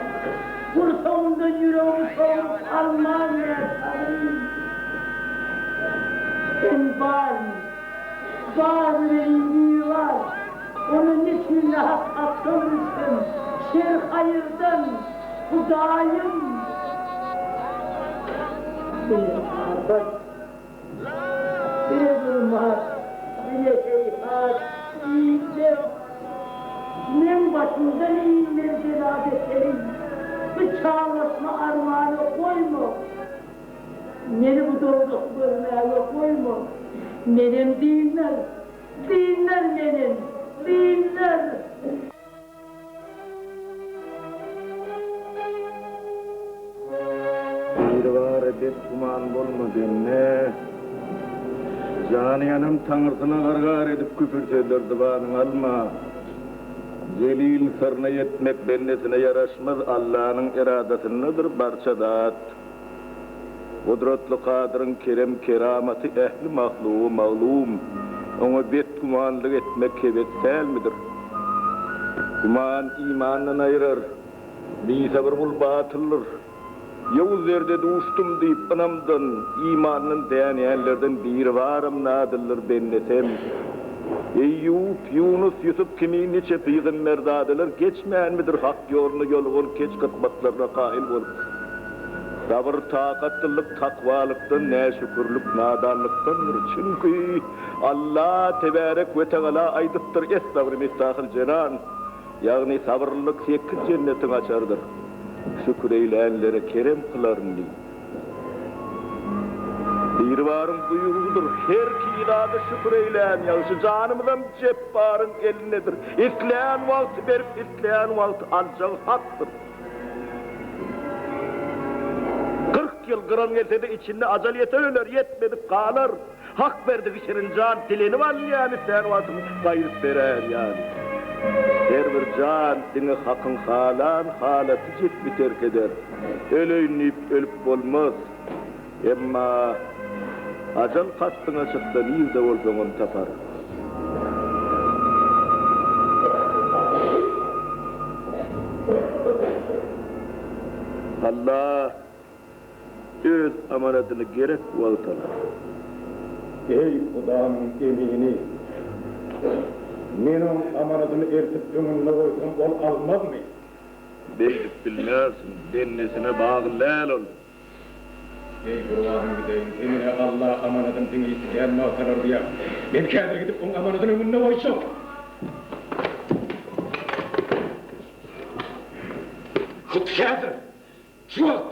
Gursagymdan ýüregimi sogrup alman nä Taňrym. Sen barmy? Barmy welin biri bar. Onda neçün nähak hakdan rüstem, şer haýyrdan, Hudaýym! Bile apat, bile zulmat, bile heýhat, iller. Meň başymdan inmeli bela beteri, bu çaglaşma armana goýma. Meni bu dowzahy görmäge goýma. Menem dinler, dinler menem, dinler. Biribara betgüman bolma bende. Jany ýanan taňyrsyna gar-gar edip küpür sözler zybanyňa alma. Jelil syryna ýetmek bendesine ýaraşmaz, Allanyň eradasyndadyr barça zat. Gudratly Kadyryň kerem-keramaty ähli mahluga maglum. Oňa betgümanlyk etmek hebes dälmidir? Güman imandan aýyrar. Bisabyr gul batyldyr. Ýowuz derde duşdum diýip, ynamdan, imandan dänýänlerden biribaram nadyldyr bendesem. Eýýup, Ýunus, Ýusup kimin niçe pygamberzadalar geçmänmidir Hak ýoluna ýolugan keç kysmatlaryna kaýyl bolup? Sabyr takatlylyk takwalykdan, näşükürlik nadanlykdandyr. Çünki Alla tebärek we tagala aýdypdyr, Es-sabr miftahul jenan, ýagny sabyrlylyk sekiz jennetiň açarydyr. Şükür eýlänlere kerem kylaryn diýip. Biribaryň buýrugydyr, her ki zada şükür eýlän ýagşy, janymyzam Jepbaryň elindedir. Islän wagty berip, islän wagty aljagy Hakdyr. 40 ýyl gyran gelse-de içinde ajal ýeter öler, ýetmedik galar. Hak berdigi şirin jan dilenip alynýan islän wagtyň gaýryp berer ýaly. Her bir jan diňe Hakyň halan halaty jismi terk eder. Öleýin diýip ölüp bolmaz. Emma ajal kastyňa çyksa nirde bolsaňam tapar. Allah öz amanadyny gerek wagt alar. Eý, Hudanyň emini! Men oň amanadyny eltip öňünde goýsam, ol almazmy? Beýdip bilmersiň, bendesine bagly däl ol. Eý, gurbanyň gideýin, sen-ä Alla amanadyny diňe islän wagt alar diýýäň. Men häzir gidip oň amanadyny öňünde goýjak. Hut häzir, şu wagt!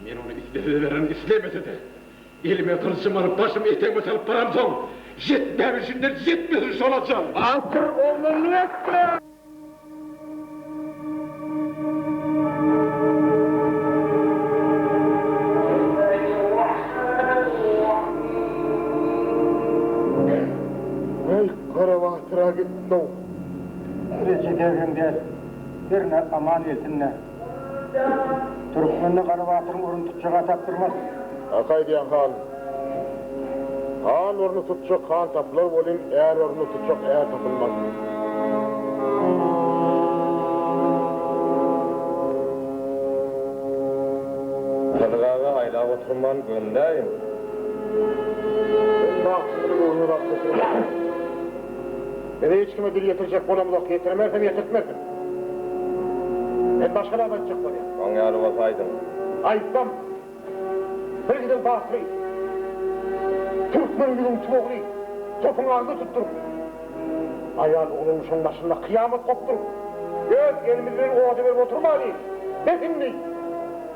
Men ony islese-de bererin, islemese-de. Elime gylyjymy alyp, başymy etegime salyp baramsoň, ýetmäbilşinden ýetmesin şol ajal! Batyr, oglanlyk etme! Eý, gara batyr-a gitdi-ow. Kireçe degseň däl, hernä aman gelsin-dä. Türkmende Gara batyryň ornuny tutjak-a tapdyrmaz. Hak aýdýaň, han. Han ornuny tutjak han tapylar welin, är ornuny tutjak är tapylmaz. Gyzyk aga aýlap oturman gönüläýiň. Sen bagtymyzy göwnüne zat getirme. Biz hiç kime dil ýetirjek bolamzok, ýetirmerisem ýetirtmeris. Men başga zat aýtjak bolýan. Oň ýaly bolsa aýdyň. Aýtsam, bir giden batyry, türkmeniň ýüzüniň tuwagyny topuň agzyna tutduryp, aýal oglanly şoň başynda kyýamat gopduryp, öz elimiz bilen oda berip oturmaly. Bes indi!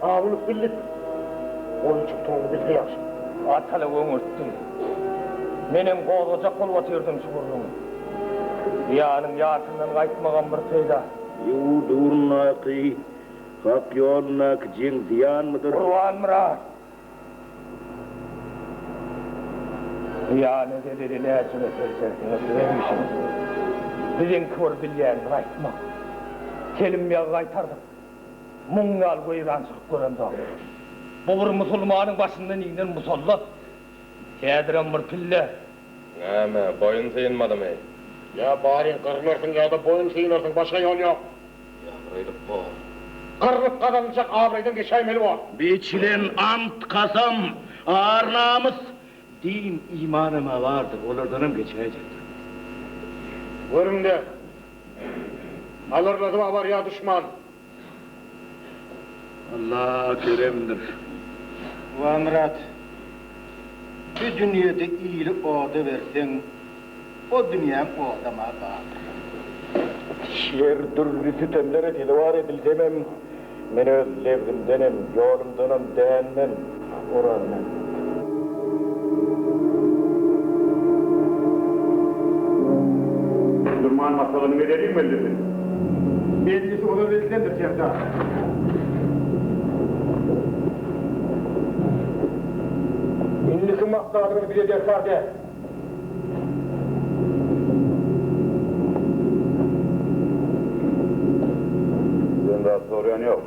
Awunyp bildik. Goýunjyk toňuny bilse ýagşy. Atalyk öňürtdi. Menem gozgajak bolup otyrdym şu gürrüňi. Zyýanyň ýarysyndan gaýtmagam bir peýda. Ýurt ugrundaky, hak ýolundaky jeň zyýanmydyr? Gurbanmyrat! Zyýan edeli näjüre seljerseňiz öz işiňiz. Biziňki bir bilýänimizi aýtmak. Telim ýagy gaýtardyk. Muň ýaly weýrançylyk göremzok. Bu bir musulmanyň başyndan inen musallat. Häzirem bir pille. Näme, boýun synmadymy? Ýa baryň gyrlarsyň ýa-da boýun synarsyň, başga ýol ýok. Ýabraýlyk bor. Gyrlyp gazanyljak abraýdan geçäýmeli bor. Biçilen ant, kasam, ar-namys, din, imanam-a bardyr, olardanam geçäýjekdir. Görüň-de, alarladyb-a barýar duşman. Allah keremdir. Gurbanmyrat, bu dünýede ili oda berseň, o dünýäň odam-a bardyr. Her dürli sütemlere sezewar edilsemem, men öz lebzimdenem, ýolumdanam dänmen, Orazmämmet. Durman maslahatyny edeliň mejlisini. Mejlisi ozal edilendir, serdar. Indiki maslahatyňyz bize derkar däl. Sizden zat soraýan ýok.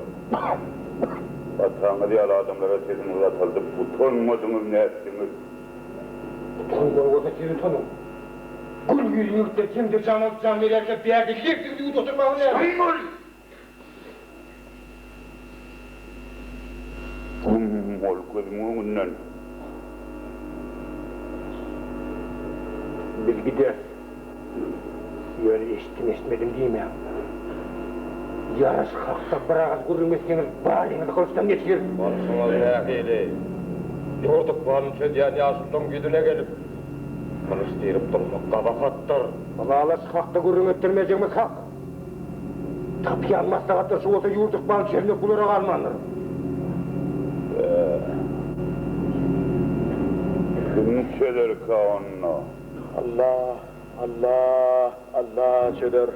Ataňyz ýaly adamlara sesiňizi gataldyp utanmadyňyz nätdiňiz? Utanmaly bolsa siz utanyň. Gül ýüzli ýigitler kimdir jan alyp jan berýärkä bärde lebziňizi ýuwup oturmagyň näme? Güm bol! Güm bol gözümiň öňünden. Biz gideris. Ýöne eşitdim-eşitmedim diýmäň. Ýaraşyk hakda bir agyz gürrüň etseňiz baryňyzy gylyçdan geçireris. Bolşuňyz nähili? Ýurt ykbalyny çözýän ýaşulularyň ýüzüne gelip, gylyç dirip durmak gabahatdyr. Ylalaşyk hakda gürrüň etdirmejegimiz hak. Tapýan maslahatlar şu bolsa ýurt ykbalyny çözmek bulara galmandyr. Kim çözerkä onda? Allah, Allah, Allah çözer.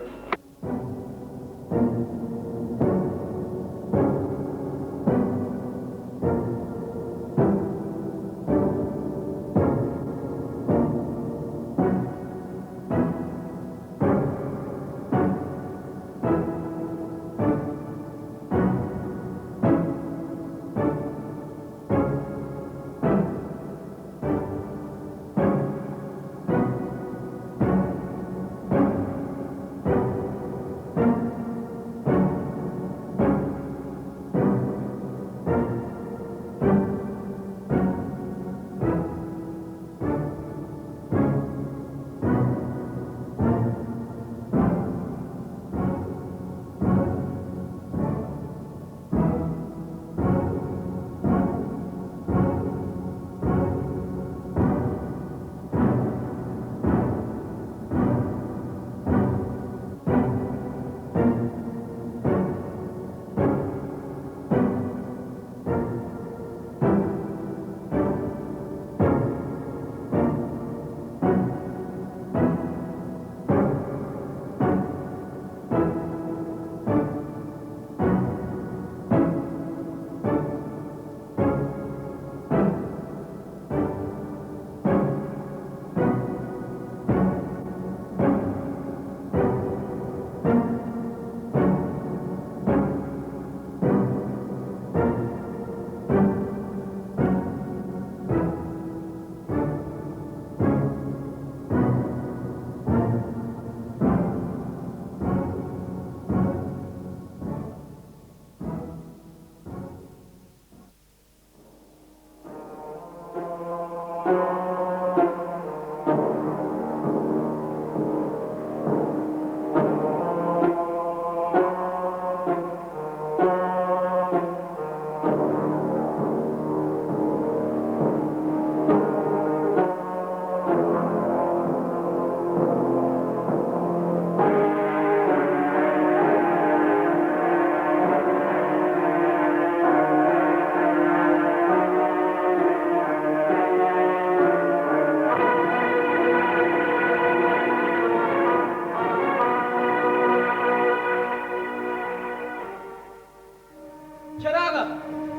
Ker aga,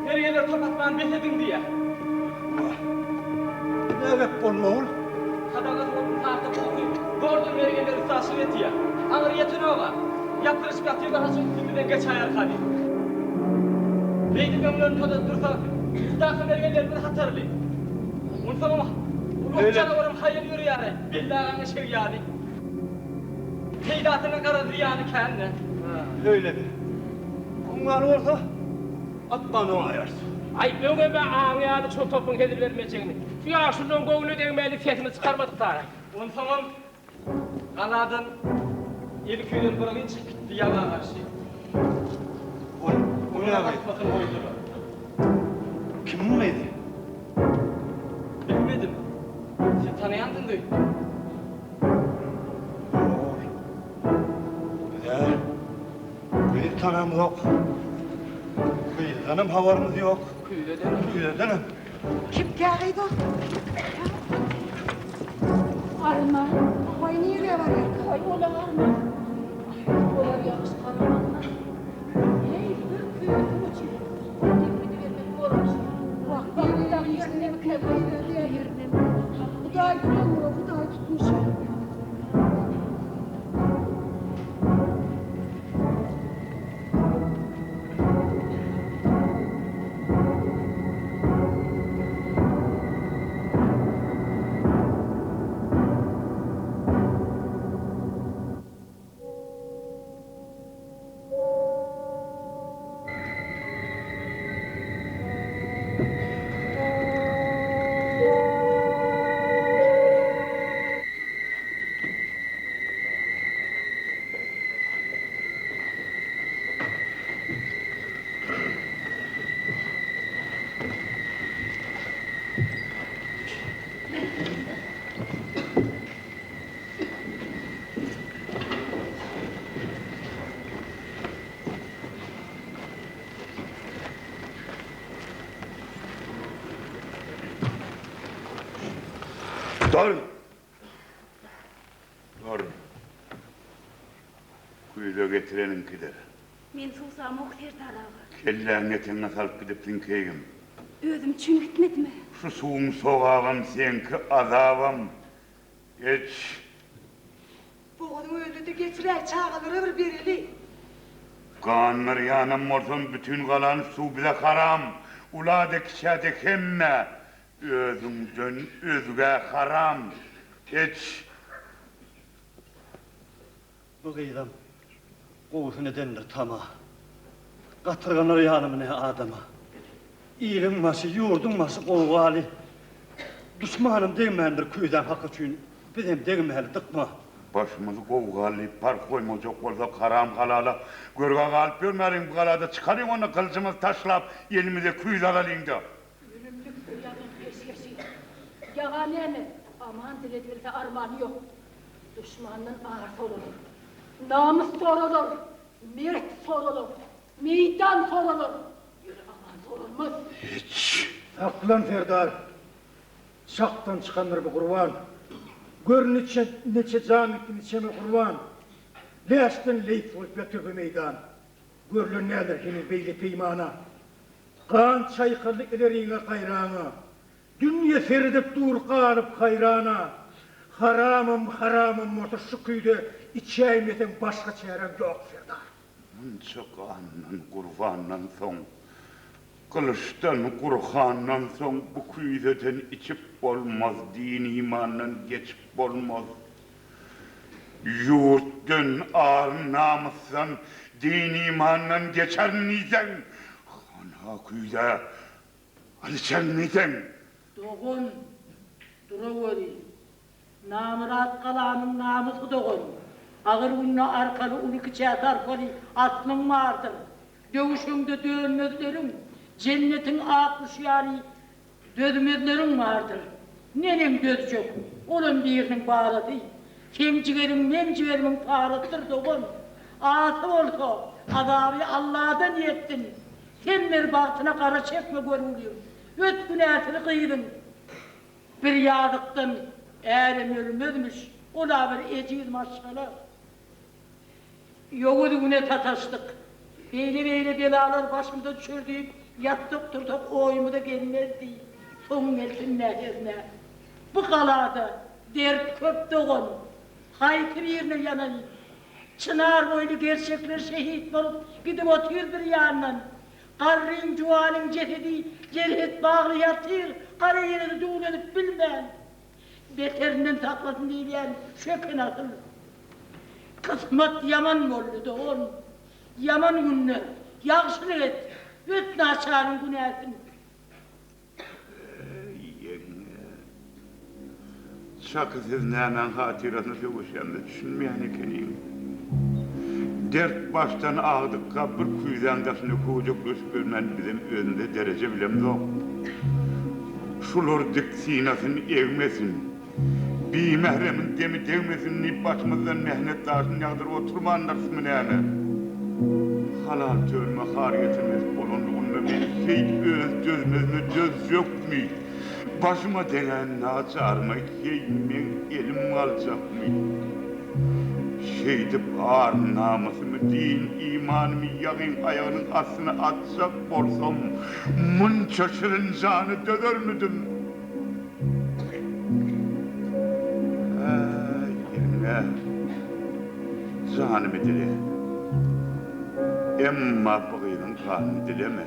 mergenler top atmany bes ediň diýýär. Wah, ne gep boldy ol? Sadagasy otly sarda boldy, zordan mergenler üstaşyr etýär. Aňyr ýetenok-a. Ýapyryşyp ýatyrlar haçan üstümizden geçäýerka diýip. Beýdip öňlerini tozadyp dursa, üstdaky mergenler bir hatarly. Onsoňam ol ok janawaram haýal ýörýär-ä, Belli agaň eşegi ýaly. Peýdasyna gara zyýany kän-dä. Öýlemi. Oň ýaly bolsa, atman oňaýarys. Aý, öňem-ä aňýardyk şol topuň hezil bermejegini. Şu ýaşulylaryň göwnüne degmäli sesini çykarmadyk dagy. Onsoňam galadan eli küýzeli bir gyz çykyp gitdi ýaga garşy. Ol, o Onuň näme? atmasyny goýdular. Kimiň gyzy? Bilmedim. Sen tanaýansyň öýtdüm. Ýok. Biz-ä gyz tanamzok. Gyzdanam habarymyz ýok. Küýzedenem. Küýzedenem. Kim kägyz o? Arman. Goý nirä barýarka? Goý ola arman. Olar ýagyş garamanlar. Heý, bir küýze suw üçin ol depgidi bermek bormuş. Wah, Wah, dagy ýerine ýerine. Hudaý durandyr-a, Hudaý tutmuş. Dur! Dur! Küýze getireniňkidir. Men suwsamok, Serdar aga. Kelläňi etegiňe salyp gidipsiň, keýgim. Özüm üçin gitmedimi? Şu suwuň sogabam seňki, azabam. Iç. Bogazyň özüne-de geçiräý, çagalara bir bereli. Gandyrýanam bolsam, bütin galan suw bize haram. Ula-da, kiçä-de hemmä. Özüňden özgä haram. Iç. Bu gyzam gowusyny edendir tama. Gatyrganar ýalymy ne adama. Iliň başy, ýurduň başy gowgaly. Duşmanam degmändir küýzäň haky üçin, bizem degmäli dykma. Başymyzy gowgaly parh goýmajak bolsak haram-halala görgä galyp ýörmäliň bu galada çykalyň onda gylyjymyzy taşlap elimize küýze alalyňda. Ölümlik bu ýagyň peşgeşi. Ýaga näme, aman diledilse armany ýok. Duşmandan ar soralar. Namys soralar, mert soralar, meýdan soralar. Ýöne aman soralmaz. Hiç. Saklan, serdar! Çakdan çykandyr bu gurban. Gör niçe, niçe jan gitdi niçeme gurban. Läşden leýs bolup ýatyr bu meýdan. Görlen däldir heniz beýle peýmana. Gan çaýkaldy ileriňe gaýraňa. Dünýe seredip dur galyp haýrana. Haramam haramam bolsa şu küýde içäýmeseň başga çäreň ýok serdar. Munça gandan gurbandan soň, gylyçdan gurhandan soň bu küýzeden içip bolmaz, din-imandan geçip bolmaz. Ýurtdan, ar-namysdan, din-imandan geçerin diýseň, hana küýze Al içerin diýseň. Dogan, duraweri. Namyrat galanyň namysy dogan. Agyr günde arkaly uly-kiçä sarpaly aslyň bardyr. Döwüşiňde dönmezleriň, jennetiň ak guşy ýaly dözmezleriň bardyr. Neneň dözjek, olam biriniň balasy. Seň jigeriň meň jigerimiň parasydyr dogan. Asy bolsa, azaby Alladan ýetsin. Sen bir bagtyna gara çekme görgülim. Öt günäsini gyzyň. Bir ýazykdan ärem ölmezmiş. Ol-a bir ejiz maşgala. Ýowuz güne sataşdyk. Beýle-beýle belalar başymyza düşer diýip, ýatsak-tursak oýumyza gelmezdi. Soň gelsin nähernä. Bu galada dert köp dogan. Haýsy birine ýanaýyn? Çynar boýly gerçekler şehit bolup gidip otyr bir ýandan. Garryň, juwanyň jesedi jerhet bagly ýatyr, gara ýere duwlanyp bilmän. Beterinden saklasyn diýilýän şu eken asyl. Kysmat ýaman boldy, dogan. Ýaman günde ýagşylyk et, öt naçaryň günäsin. Eý, ýeňňe. Çaky siz nämäň hatyrasyna söweşýämize düşünmeýän ekeniňiz. Dert başdan agdykka bir küýzäň daşynda köwjekleşip ýörmän bizem özümize dereje bilemzok. Şular dik synasyny egmesin, bimähremiň demi degmesin diýip başymyzdan mähnet daşyny ýagdyryp oturmandyrysmy näme? Halal törüme har getirmedik bolanlygynda men heý öz dözmezime dözjekmi? Başyma degen naçaryma heý meň elim galjakmy? Şeýdip ar-namysymy, din-imanymy ýagyň aýagynyň astyna atjak bolsam, munça şirin jany dözermidim? Äý, ýeňňe, janymy dile. Emma bu gyzyň ganyny dileme.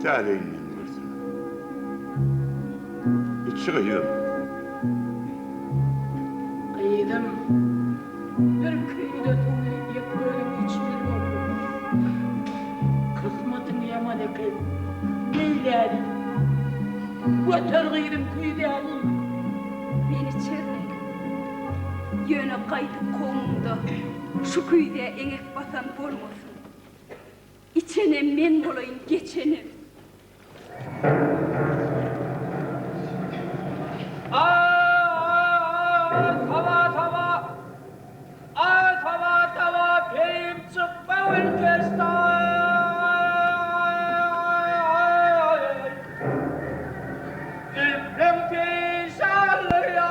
Täleýinden görsün. Içi gyzym. Gyzym, bir küýze suwy ýeke özüň içmeli bolduň. Kysmatyň ýaman eken. Neýläli? Göter gyzym küýzäni. Men içerin. Ýöne gaýdyp kowmuňda şu küýzä eňek basan bolmasyn. Içenem men bolaýyn, geçenem. Aý, saba saba, aý, saba saba peýim çykma ülkeşde. Zülpleň peýşanly ýar.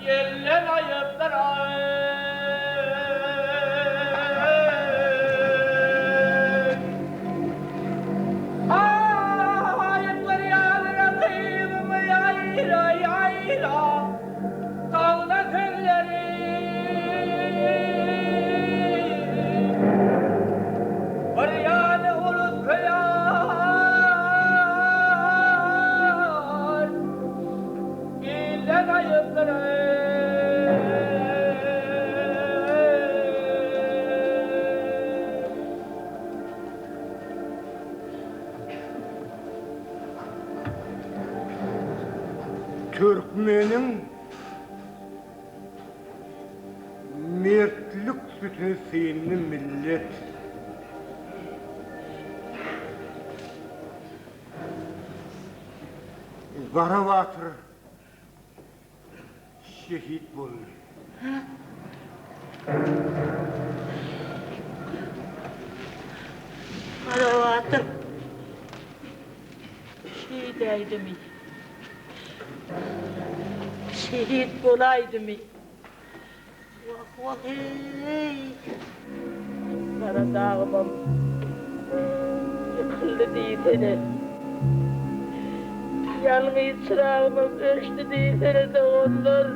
Ýelden aýypdyr aý. Aýypdyr ýalyna gyzymy ýaýra, ýaýra, Dagda sözleri. Bir ýany ulus köýer. Ilden aýypdyr eý. Türkmeniň mertlik sütüni syndy millet. Gara batyr şehit boldy. Gara batyr şeýdäýdimi? Şehit bolaýdymy? Wah, wah, eý! Gara dagymam ýykyldy diýsene. Ýalňyz çyragymam öçdi diýsene, doganlar.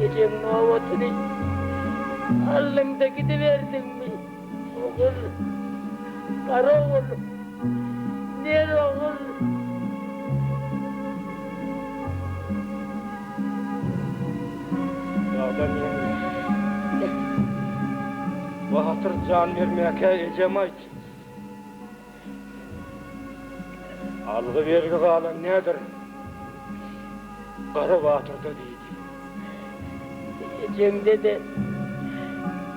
Ejeň nobatyny aldyň-da gidiberdiňmi, ogul? Gara ogul, ner ogul. Dagdan ýeňňe. Batyr jan bermäkä ejem aýt. Algy-bergi galan nedir? Gara batyrda diýdi. Ejeňde-de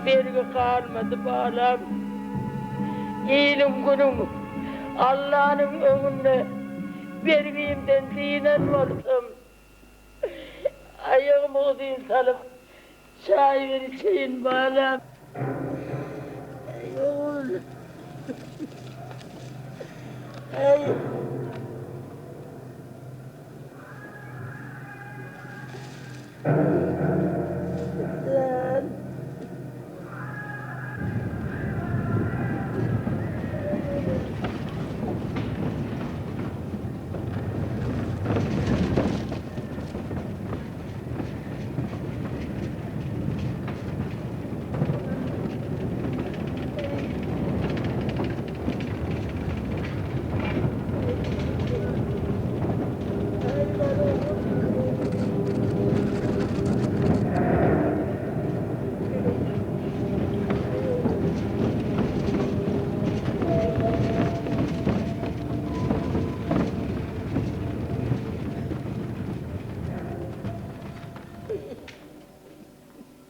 bergi galmady balam. Iliň-günüň, Allanyň öňünde bergimden dynan bolsam, aýagymy uzyn salyp, çaý bir içeýin balam. Eý, ogul. Eý.